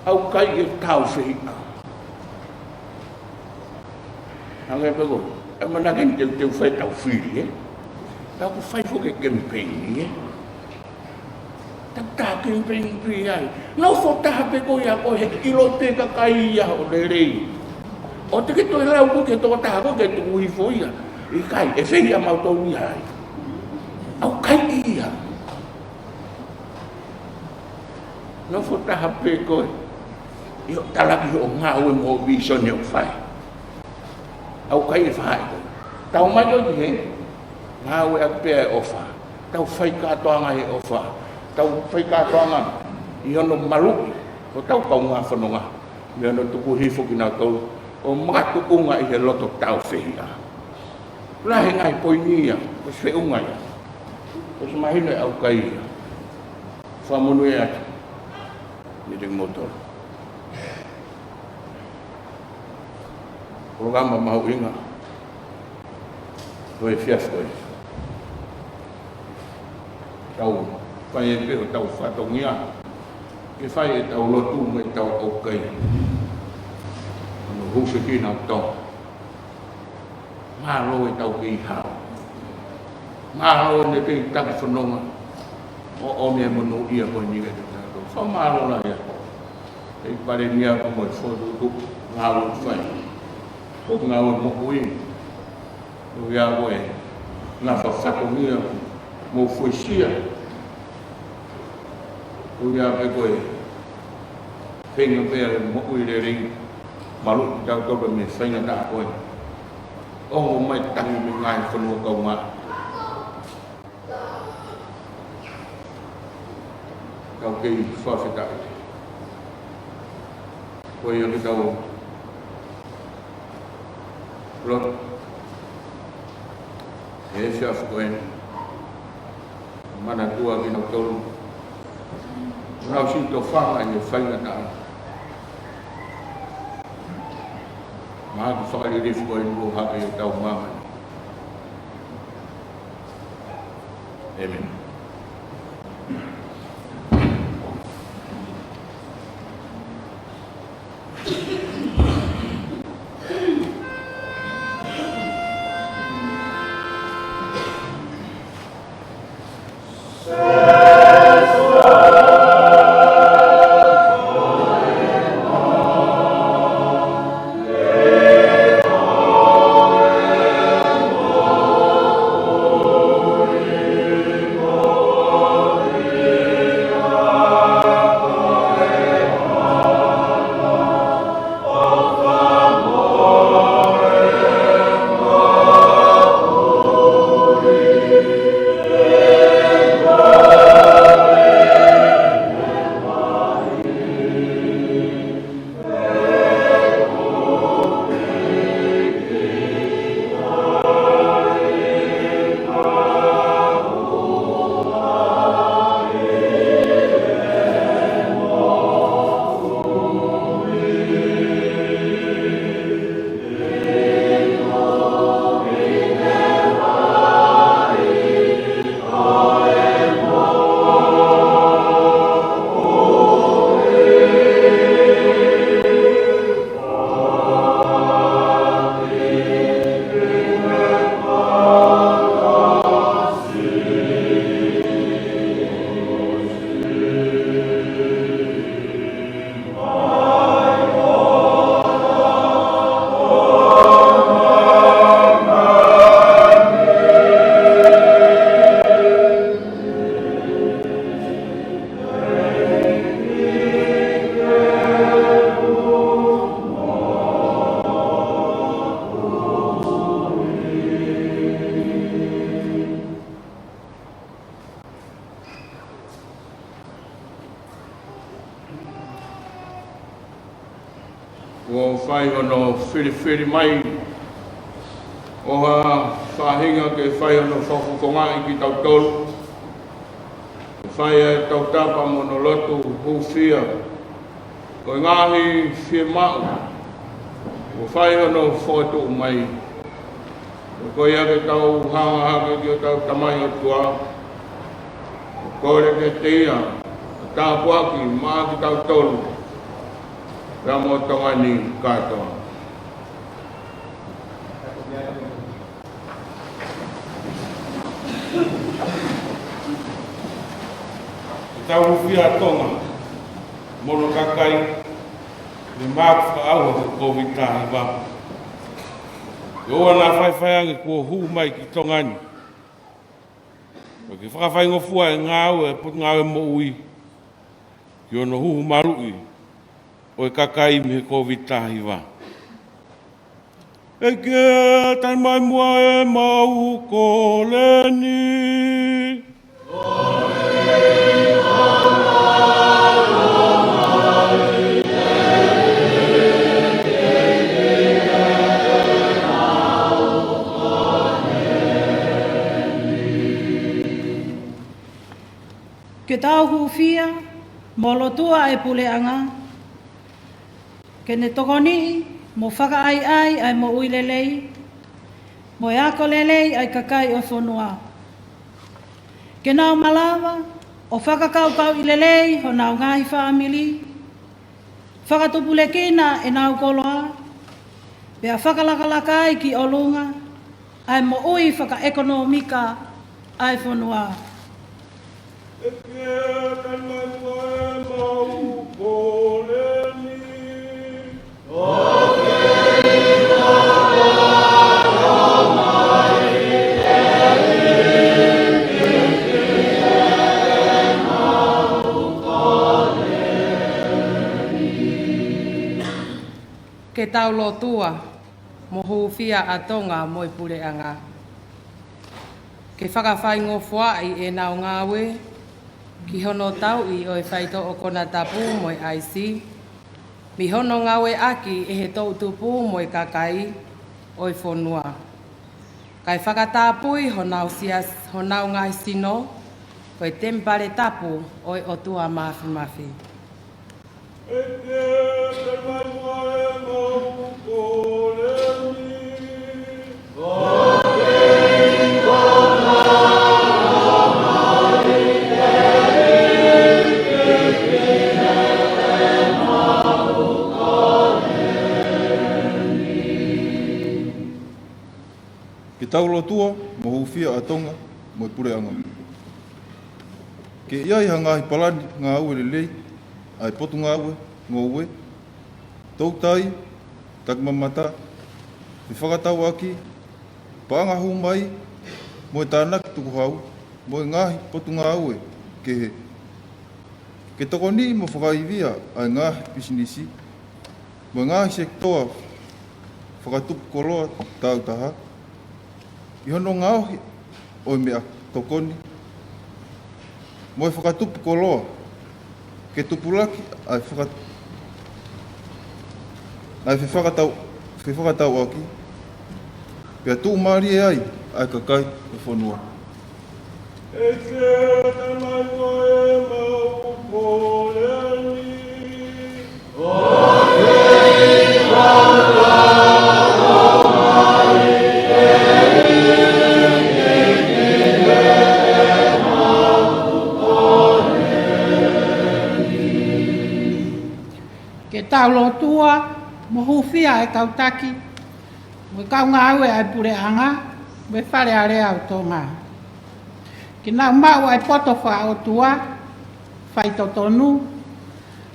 ʻAukai ʻetau fehiʻa. Hangē pē ko e ʻamanaki ni teuteu fai ʻetau fili, ē? Tau fai foki e kemipeini, ē? Tau tā kemipeini pē ai. Nofo taha pē koe ʻa koe he ʻilo pē kakai ia ʻo lelei. ʻOua te ke toe lau koe ki he tokotaha ko ē ke tuku hifo ia. ʻIkai, ʻe fehiʻa mautolu ia ai. ʻAukai ia. Nofo taha pē koe ʻi hoʻo talaki hoʻo ngāue mo e visone ʻoku fai. ʻAukai e faʻahi koe. Tau mai koe ki he ngāueʻaki pē ʻa e ʻofa. Tau fai kātoanga he ʻofa. Tau fai kātoanga ʻi hono maluʻi hotau kaungā fononga. Mei hono tuku hifo kinautolu ʻo makatuʻunga ʻi he loto tāufehiʻa. Lahi e ngaahi poini ia, ʻosi feʻunga ia. ʻOsi mahino e ʻaukai ia. Fakamonū atu. Ni te kimoutolu. Polokalama mahuʻinga ʻo e efiafi ko ē. Tau fai pē hotau fatongia ke fai ʻetau lotu mo ʻetau ʻaukai. Hono husiki nautolu. Mālō ʻetau kei hao. Mālō ʻene kei taki fononga. ʻO ʻomi e monūʻia ko eni kiate kitautolu. Fakamālō lahi atu. ʻEiki Palēmia pea mo e fokotuʻutuʻu ngāue ʻoku fai. Ko e ngāue moʻui. ʻOku ʻi ai ko e ngaahi fatongia mo e fuesia. ʻOku ʻi ai pē ko e feinga pē ʻa e moʻui lelei. Maluʻi kitautolu mei he faingataʻa ko ē. Ongo mai tangi mei he ngaahi fonua kaungā. Kau kei fakafetaʻi. Ko ia ke tau lotu he efiafi ko eni. Manatua kinautolu. Nau siʻi tofanga ʻi he faingataʻa. Mahaki fakalilifu ko eni kuo hake ʻi hotau māmani. ʻĒmeni. fai hono filifili mai ʻo ha faʻahinga ke fai hono fakafofongaʻi kitautolu, ke fai ai e tautapa mo hono lotu hūfia, ko e ngaahi fiemaʻu kuo fai hono fokotuʻu mai. Ko ia ke tau hanga hake ki hotau Tamai ʻOtua, ʻo kole kiate ia ha tāpuaki maʻa kitautolu pea mo Tonga ni kātoa. Ke tau hūfia ʻa Tonga mo hono kakai mei he māʻuku fakaʻauha ʻo e Kōviti taha hiva. ʻOua naʻa faifai ange kuo hū mai ki Tonga ni, ʻo ke fakafaingofua e ngāue ʻa e Potungāue Moʻui ki hono huhu maluʻi ʻo e kakai mei he Kōviti taha hiva. ʻEiki, tali mai muʻa ʻemau kole ni. Ke tau hūfia mo lotua e Puleʻanga, ke ne tokoniʻi mo fakaʻaiʻai ʻa e moʻui lelei mo e ako lelei ʻa e kakai ʻo e fonua. Ke nau malava ʻo fakakaukauʻi lelei honau ngaahi fāmili, fakatupulekina ʻenau koloa, pea fakalakalaka ai ki ʻolunga ʻa e moʻui fakaʻekonōmika ʻa e fonua. ʻEiki, tali mai muʻa ʻemau kole ni. Ke tau lotua mo hūfia ʻa Tonga mo e Puleʻanga, ke fakafaingofuaʻi ʻenau ngāue ki hono tauʻi ʻo e faitoʻo konatapu mo e ʻaisi, mei hono ngāueʻaki ʻe he toʻutupu mo e kakai ʻo e fonua, kae fakatapui honau sias-, honau ngaahi sino ko e temipale tapu ʻo e ʻOtua Māfimafi. ʻEiki, tali mai muʻa ʻemau kole ni. Ke tau lotua mo hūfia ʻa Tonga mo e Puleʻanga, ke ʻi ai ha ngaahi palani ngāue lelei ʻa e Potungāue Ngoue, Toutai, Takimamata, Fefakatauʻaki, Paʻanga Hū Mai, mo e Tānaki Tukuhau, mo e ngaahi potungāue kehe. Ke tokoniʻi mo fakaivia ʻa e ngaahi pisinisi mo e ngaahi sekitoa fakatupu koloa tāutaha ʻi hono ngaohi ʻo e meʻatokoni mo e fakatupu koloa, ke tupulaki ʻa e faka-, ʻa e fefakatau-, fefakatauʻaki, pea tuʻumālie ai ʻa e kakai ʻo e fonua. ʻEiki, tali mai muʻa ʻemau kole ni. Ke tau lotua mo hūfia ʻa e kau taki mo e kau ngāue ʻa e Puleʻanga mo e Fale Alea ʻo Tonga, ke nau maʻu ʻa e poto fakaʻotua, faitotonu,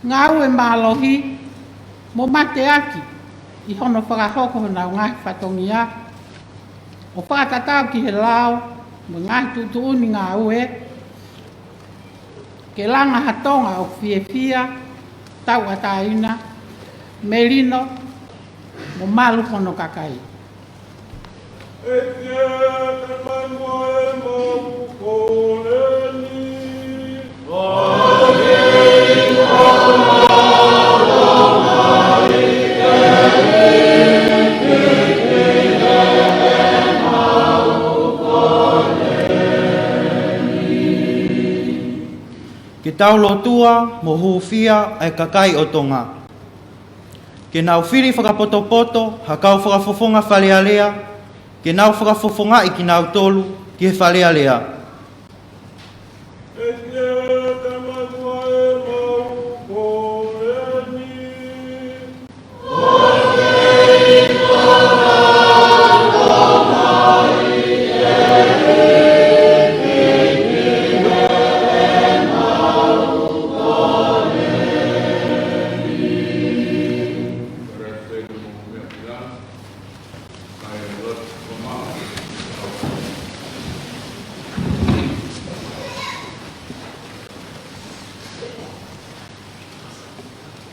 ngāue mālohi, mo mateaki ʻi hono fakahoko honau ngaahi fatongia, ʻo fakatatau ki he lao mo e ngaahi tuʻutuʻuni ngāue, ke langa ha Tonga ʻoku fiefia, tauʻatāina, melino, mo malu hono kakai. ʻEiki, tali mai muʻa ʻemau kole ni. ke tau lotua mo hūfia ʻa e kakai ʻo Tonga. Ke nau fili fakapotopoto ha kau fakafofonga Fale Alea, ke nau fakafofongaʻi kinautolu ki he Fale Alea.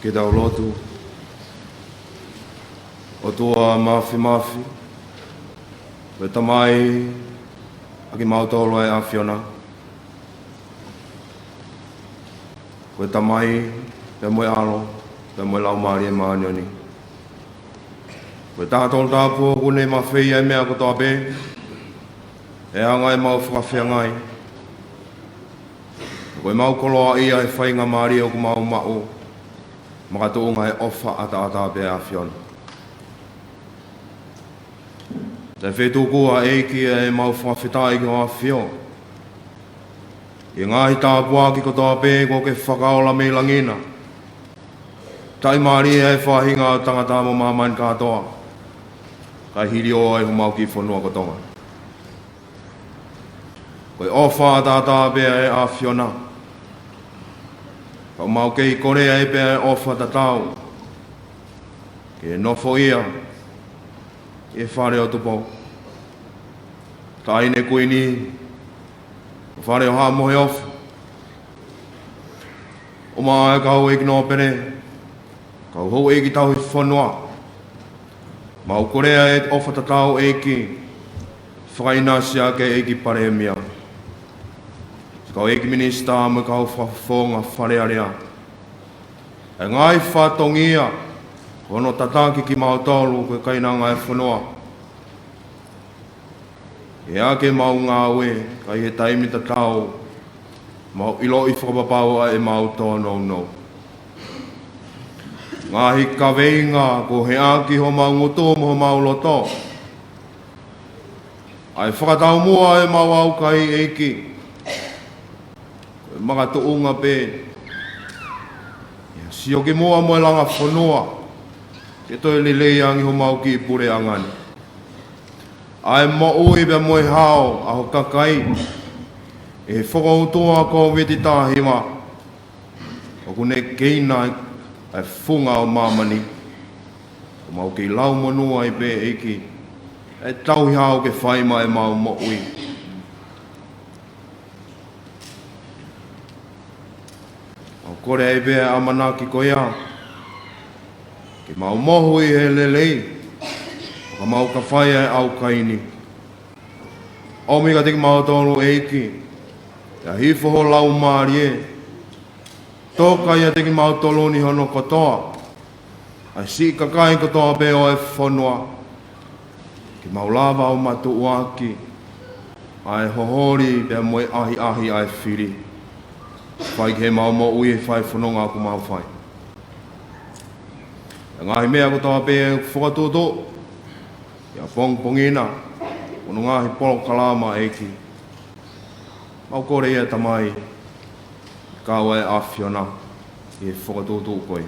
Ke tau lotu. ʻOtua Māfimafi, ko e Tamai ʻa kimautolu ʻa e ʻAfiona. Ko e Tamai, pea mo e ʻAlo, pea mo e Laumālie Māʻoniʻoni. Ko e taha tolu tāpua ʻoku ne mafeia ʻa e meʻa kotoa pē, ʻa e anga ʻemau fakafeangai. Ko ʻemau koloaʻia ʻa e faingamālie ʻoku mau maʻu, makatuʻunga he ʻofa ʻataʻatā pē ʻa e ʻAfiona. Taʻefetuku ʻa e ʻEiki ʻa ʻemau fakafetaʻi ki hoʻo ʻAfio. ʻI he ngaahi tāpuaki kotoa pē kuo ke fakaola mei langi na. Taʻimālie ʻa e faʻahinga ʻo tangata mo māmani kātoa. Kae hiliō ai homau kiʻi fonua ko Tonga. Ko e ʻofa ʻataʻatā pē ʻa e ʻAfiona. Ka ʻoku mau kei kole ai pē ʻa e ʻofa tatau. Ke nofoʻia ʻi he fale ʻo Tupou. Taʻahine Kuini, ʻo fale ʻo Haʻa Moheofo. ʻUmaʻā ʻa e kau ʻeiki nōpele, kau houʻeiki tauhi fonua. Mau kole ʻa e ʻofa tatau ʻEiki, fakaʻinasi ʻa e ʻEiki Palēmia. Kau ʻeiki minisitā mo e kau fakafofonga Fale Alea. ʻA e ngaahi fatongia, ko hono tataki kimautolu ko e kainanga ʻo e fonua. ʻI heʻemau ngāue, ka ʻi he taimi tatau, mau ʻiloʻi fakapapau ʻa ʻemau tōnounou. Ngaahi kaveinga kuo heʻaki homau ngutu mo homau loto. ʻA e fakataumuʻa ʻemau ʻaukai ʻEiki. Ko e makatuʻunga pē ʻi he sio ki muʻa mo e langa fonua, ke toe lelei ange homau kiʻi puleʻanga ni. ʻA e moʻui pea mo e hao ʻa ho kakai, ʻi he fokoutua Kōviti taha hiva, ʻoku ne keina ʻa e funga ʻo māmani. ʻOku mau kei lau monū ai pē ʻEiki, ʻa e tauhi hao ke fai maʻa ʻemau moʻui. Mau kole ai pē ʻa e ʻamanaki ko ia, ke mau mohu ʻi he lelei, ka mau ka fai ʻa e ʻaukai ni. ʻOmi kiate kimautolu ʻEiki, ʻa e hifo ho Laumālie, toka ʻiate kimautolu ni hono kotoa, ʻa e siʻi kakai kotoa pē ʻo e fonua, ke mau lava ʻo mātuʻaki ʻa e hoholi pea mo e ʻahiʻahi ʻa e fili. Fai ki heʻemau moʻui ʻa e fai fononga ʻoku mau fai. ʻA e ngaahi meʻa kotoa pē ʻoku fokotuʻutuʻu ʻi he pongipongi na, hono ngaahi polokalama ʻEiki. Mau kole ia Tamai, kau ʻa e ʻAfiona ʻi he fokotuʻutuʻu ko ia.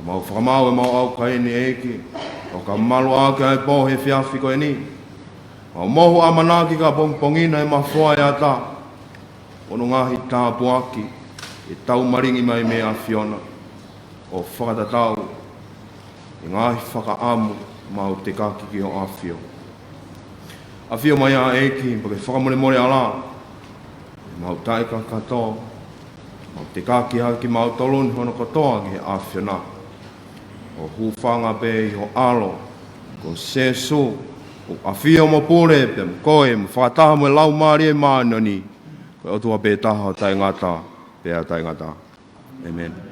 Mau fakamaau ʻemau ʻaukai ni ʻEiki, ʻo ka malu ʻaki ʻa e pō he efiafi ko eni. Mau mohu ʻamanaki ka pongipongi na ʻe mafoa ʻa e ata, hono ngaahi tāpuaki, ʻe tau malingi mai mei he ʻAfiona, ʻo fakatatau ʻi he ngaahi fakaʻamu mau tekaki ki hoʻo ʻAfio. ʻAfio mai ʻa e ʻEiki, pea ke fakamolemole ʻa e ʻalā, ʻemau taʻekakato, mau tekaki ʻaki kimautolu ni hono kotoa ki he ʻAfiona. ʻO hūfanga pē ʻi ho ʻAlo, ko Sēsū, ʻoku ʻafio mo pule pē mo koe, mo fakataha mo e Laumālie Māʻoniʻoni, ko e ʻOtua pē taha ʻo taʻengata pea taʻengata. ʻĒmeni.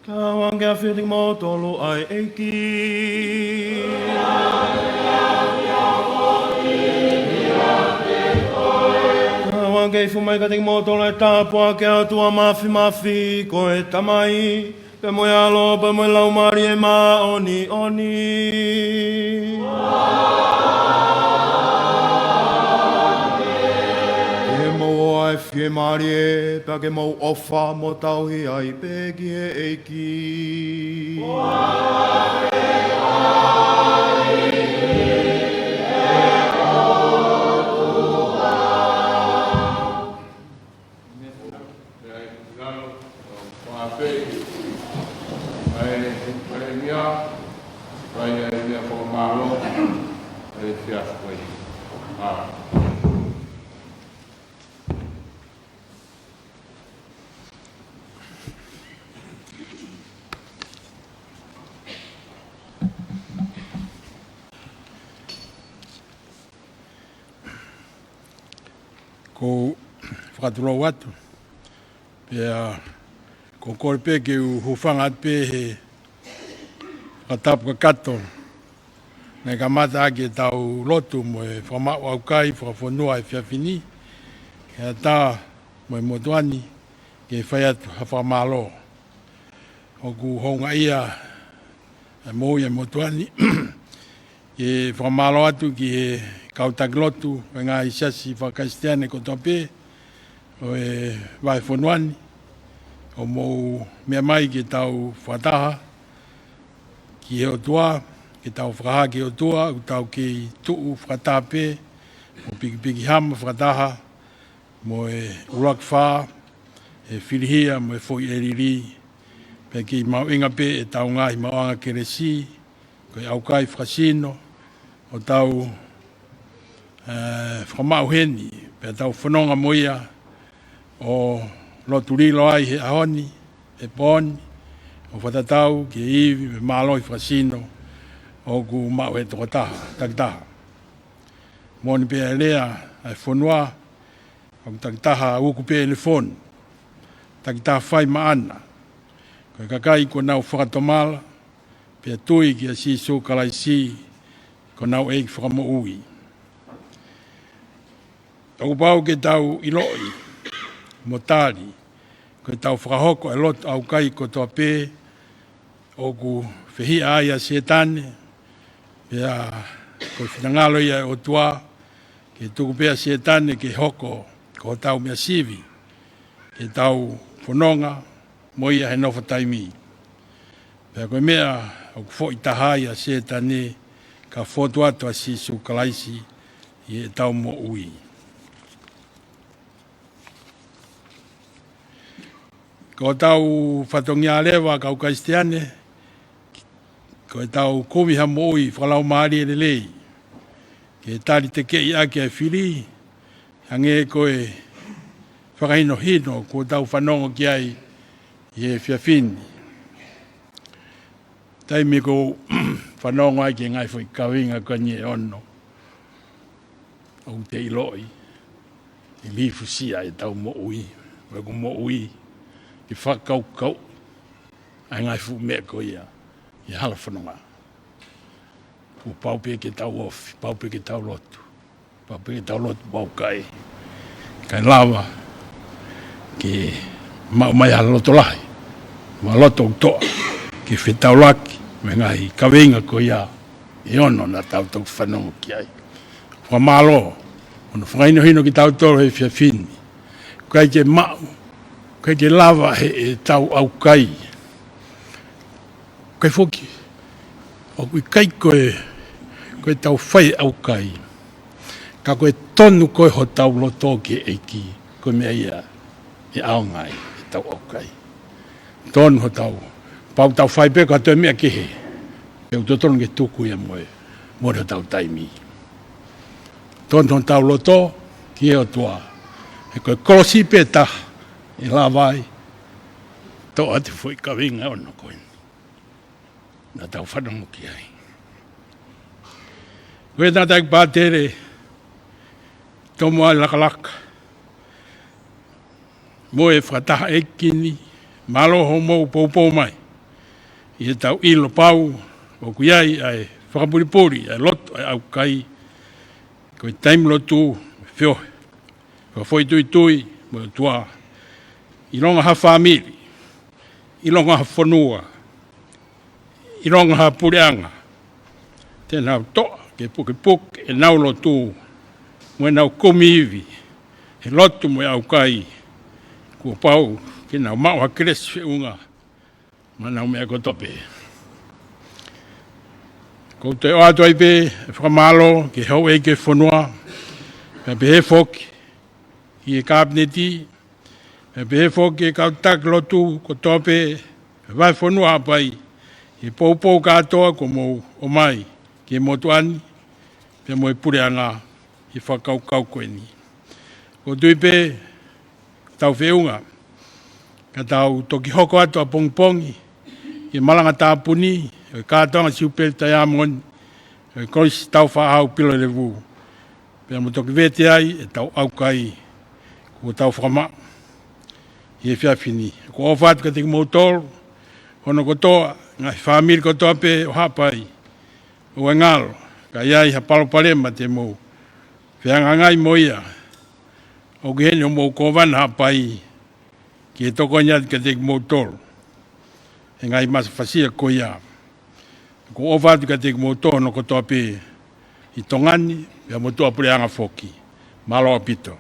Ka ʻoange ʻa e ʻafio kiate kimoutolu ʻa e ʻEiki. Ka ʻoange ifo mai kiate kimoutolu ʻa e tāpuaki ʻa e ʻOtua Māfimafi, ko e Tamai, pea mo e ʻAlo, pea mo e Laumālie Māʻoniʻoni. Ke mou ʻoa ʻa e fiemālie, pea ke mou ʻofa mo tauhi ai pē ki he ʻEiki. Ko u fakatulou atu, pea ko u kole pē ke u hūfanga atu pē he fakatapu kakato naʻe kamata ʻaki ʻetau lotu mo e fakamaʻu ʻaukai fakafonua he efiafi ni, ke ʻatā mo e motuʻa ni ke fai atu ha fakamālō. ʻOku houngaʻia ʻa e moʻui ʻa e motuʻa ni, ke fakamālō atu ki he kau taki lotu ʻo e ngaahi siasi faka-Kalisitiane kotoa pē ʻo e vahefonua ni, ʻo mou meʻa mai ke tau fakataha ki he ʻOtua, ke tau fakahā ki he ʻOtua ʻoku tau kei tuʻu fakataha pē, mo pikipiki hama fakataha, mo e ʻuluaki fā, e filihia mo e foʻi ʻelili, pea kei mahuʻinga pē ʻetau ngaahi maʻuʻanga kelesi, ko e ʻaukai fakasino ʻoku tau, ē, fakamaʻu heni, pea tau fononga mo ia ʻo lotu lilo ai he ʻaho ni, he pō ni, ʻo fakatatau ki he ivi mo e mālohi fakasino ʻoku maʻu ʻe he tokotaha, takitaha. Moʻoni pē ʻa e lea ʻa e fonua, ʻoku takitaha uku pē ʻene fonu, takitaha fai maʻana. Ko e kakai kuo nau fakatomala, pea tui kia Sīsū Kalaisi ko honau ʻEiki Fakamoʻui. ʻOku pau ke tau ʻiloʻi mo tali, ko ʻetau fakahoko ʻa e lotu ʻaukai kotoa pē, ʻoku fehiʻa ai ʻa Sētane, pea ko e finangalo ia ʻo e ʻOtua, ke tuku pē ʻa Sētane ke hoko ko hotau meʻa sivi, ke tau fononga mo ia he nofo taimi. Pea ko e meʻa ʻoku foʻi taha ai ʻa Sētane, ka fotu atu ʻa Sīsū Kalaisi ʻi heʻetau moʻui. Ko hotau fatongia leva kau Kalisitiane, ko ʻetau kumi ha moʻui fakalaumālie lelei, ke tali tekeʻi ʻaki ʻa e fili, hangē ko e fakahinohino kuo tau fanongo ki ai ʻi he efiafi ni. Taimi ko u fanongo ai ki he ngaahi foʻi kaveinga ko eni ʻe ono, ʻoku te ʻiloʻi, ʻe lifusia ʻetau moʻui, mo ʻeku moʻui, ke fakakaukau ʻa e ngaahi fuʻu meʻa ko ia ʻi he hala fononga. Kuo pau pē ke tau ofi, pau pē ke tau lotu, pau pē ke tau lotu ʻaukai, kae lava ke maʻu mai ha loto lahi. Mālō ʻetau toʻa ke fetaulaki mo e ngaahi kaveinga ko ia ʻe ono naʻa tau toki fanongo ki ai. Fakamālō hono fakahinohino kitautolu he efiafi ni. ʻOku ʻikai ke maʻu, ʻoku ʻikai ke lava ʻe heʻetau ʻaukai. ʻOku ʻikai foki, ʻoku ʻikai ko e, ko ʻetau fai ʻaukai, ka ko e tonu ko ē hotau loto ki he ʻEiki, ko e meʻa ia ʻe ʻaonga ai ʻetau ʻaukai. Tonu hotau, pau tau fai pē ko ha toe meʻa kehe, pea ʻoku totonu ke tuku ia mo e, mo hotau taimi. Tonu hotau loto ki he ʻOtua, he ko e kolosi pē taha ʻe lava ai ʻo toʻo ʻa e foʻi kaveinga ʻe ono ko eni naʻa tau fanongo ki ai. Ko e tangataʻeiki pātele, Tomoali Lakalaka, mo e fakataha ʻeiki ni, mālō hoʻomou poupou mai ʻi heʻetau ʻilo pau ʻoku ʻi ai ʻa e fakapulipuli ʻa e lotu ʻa e ʻaukai, ko e taimi lotu, feohi, fakafoʻituitui mo e ʻOtua, ʻilonga ha fāmili, ʻilonga ha fonua, ʻilonga ha puleʻanga, te nau toʻa ke pukepuke ʻenau lotu mo ʻenau kumi ivi he lotu mo e ʻaukai, kuo pau ke nau maʻu ha kelesi feʻunga maʻa ʻenau meʻa kotoa pē. ʻOku ou toe ʻoatu ai pē e fakamālō ki he houʻeiki e fonua, pea pehē foki ki he Kapineti, pea pehē foki ki he kau taki lotu kotoa pē he vahefonua Haʻapai, he poupou kātoa kuo mou ʻomai ki he motuʻa ni, pea mo e puleʻanga he fakakaukau ko eni. ʻOku ou tui pē tau feʻunga, ka tau toki hoko atu ʻapongipongi ki he malanga tāpuni ʻo e kātoanga Siupeli Taiamoni ʻo e Kolisi Taufaʻāhau Pilolevu, pea mo toki vete ai ʻetau ʻaukai kuo tau fakamaʻu ʻi he efiafi ni. ʻOku ou ʻofa atu kiate kimoutolu hono kotoa, ngaahi fāmili kotoa pē ʻo Haʻapai, ʻoua ʻe ngalo ka ʻi ai ha palopalema te mou fehangahangai mo ia, ʻoku ʻi heni hoʻomou kōvana Haʻapai ke tokoni atu kiate kimoutolu he ngaahi mafasia ko ia. ʻOku ou ʻofa atu kiate kimoutolu hono kotoa pē ʻi Tonga ni, pea mo tuʻapuleʻanga foki. Mālō ʻaupito.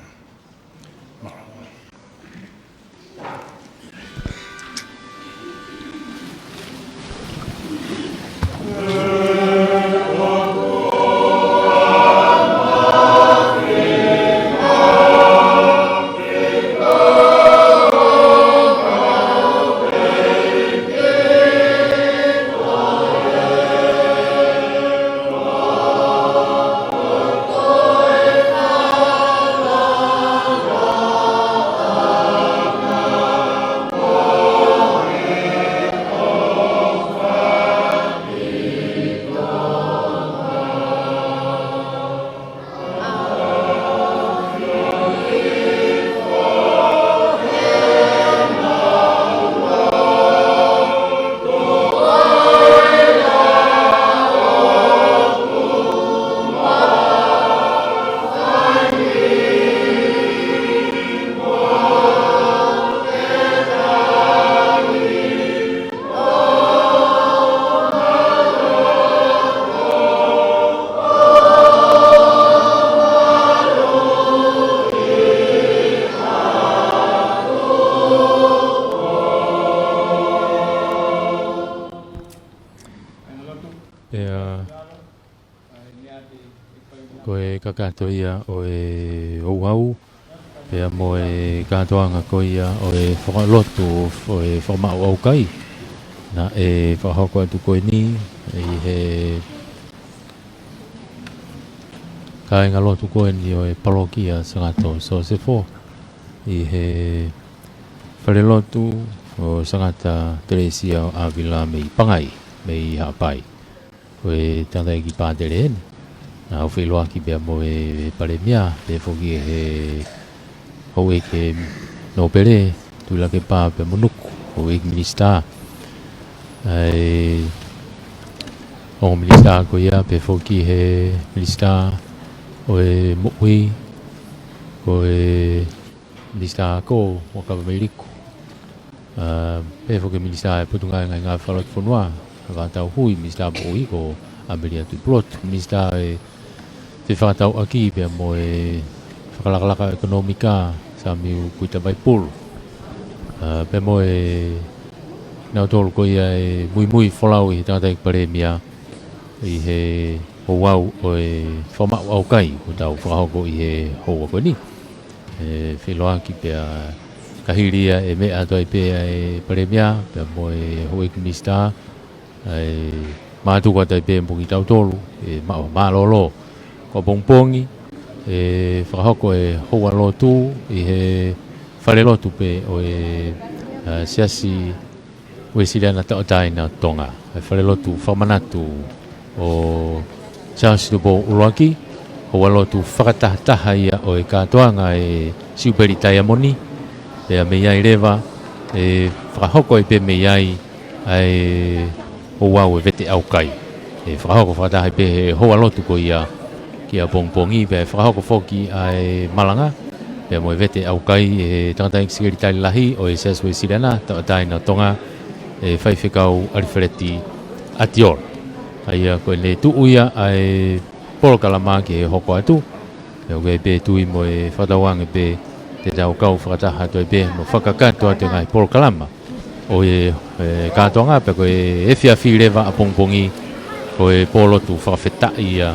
ʻIo, ko e kakato ia ʻo e ouau, pea mo e kātoanga ko ia ʻo e fakalotu ʻo e fakamaʻu ʻaukai naʻe fakahoko atu ko eni ʻi he kāingalotu ko eni ʻo e palokia Sangato Sosefo ʻi he falelotu ʻo Sangata Telesia ʻo ʻAvila mei Pangai, mei Haʻapai. Ko e tangataʻeiki pātele eni. Naʻa ku feʻiloaki pea mo e Palēmia, pehē foki ʻe he houʻeiki Nōpele, Tuʻilakepa pea mo Nuku, houʻeiki minisitā. ʻA e ongo minisitā ko ia, pehē foki ʻe he minisitā ʻo e moʻui, ko e Minisitā Ako, Huʻakavameiliku. ʻA, pehē foki e Minisitā ʻo e Potungāue Ngaahi Ngāue Fakalotofonua, Vātauhui, Minisitā Moʻui ko ʻAmelia Tuʻipulotu, Minisitā ʻo e Fefakatauʻaki pea mo e Fakalakalaka ʻEkonōmika, Samiu Kuitavaipulu. ʻA, pea mo e nautolu ko ia e muimui folau ʻi he tangataʻeiki Palēmia ʻi he ouau ʻo e fakamaʻu ʻaukai kuo tau fakahoko ʻi he houa ko eni. ʻE, feʻiloaki pea ka hili ia e meʻa atu ai pē ʻa e Palēmia pea mo e Houʻeiki Minisitā, ʻa e mātuku atu ai pē mo kitautolu, ʻe, mā-, mālōlō. Ko ʻapongipongi, ʻe fakahoko e houa lotu ʻi he falelotu pē ʻo e, ʻa, Siasi Uēsiliana Tauʻatāina ʻo Tonga, ʻa e falelotu fakamanatu ʻo Charles Tupou ʻUluaki, houa lotu fakatahataha ia ʻo e kātoanga e Siupeli Taiamoni, pea mei ai leva ʻe fakahoko ai pē mei ai ʻa e ouau e vete ʻaukai. ʻE fakahoko fakataha ai pē he houa lotu ko ia ki ʻapongipongi, pea ʻe fakahoko foki ʻa e malanga pea mo e vete ʻaukai ʻe he tangataʻeiki Sekelitali Lahi ʻo e Siasi Uēsiliana Tauʻatāina ʻo Tonga, ʻe Faifekau ʻAlifeleti ʻAtiola. ʻA ia ko ʻene tuʻu ia ʻa e polokalama ki he hoko atu, pea ʻoku ʻi ai pē tui mo e fakatauange pē te tau kau fakataha atu ai pē mo fakakakato atu e ngaahi polokalama ʻo e, e kātoanga, pea ko e efiafi leva ʻapongipongi ko e pōlotu fakafetaʻi ia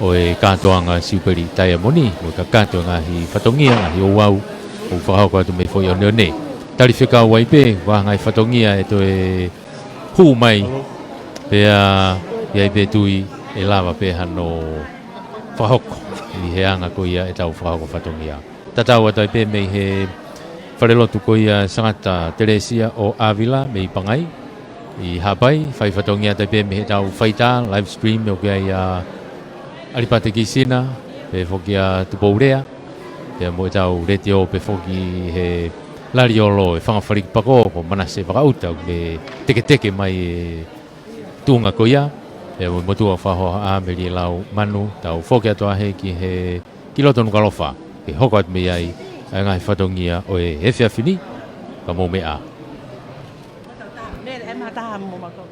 ʻo e kātoanga Siupeli Taiamoni, mo e kakato e ngaahi fatongia, ngaahi ouau ʻoku fakahoko atu mei Foʻi ʻOneʻone. Tali fekau ai pē, ko e hā e ngaahi fatongia ʻe toe hū mai, pea ʻi ai pē tui ʻe lava pē hano fakahoko ʻi he anga ko ia ʻetau fakahoko fatongia. Tatau atu ai pē mei he falelotu ko ia Sangata Telesia ʻo ʻAvila mei Pangai ʻi Haʻapai, fai fatongia atu ai pē mei heʻetau faitā live stream ʻoku ʻi ai ʻa ʻAlipate Kisina, pehē foki ʻa Tupoulea, pea mo ʻetau letiō pehē foki he lali ʻo e Fanga Faliki Pako ko Manase Vakaʻuta, ʻoku ne teketeke mai e tuʻunga ko ia, pea mo e motuʻa fakahohaʻa Melilau Manu, tau foki atu ʻa hē ki he, ki loto Nukuʻalofa, ke hoko atu mei ai ʻa e ngaahi fatongia ʻo e efiafi ni, ka mou meʻa. Mele, e mataha mo mako.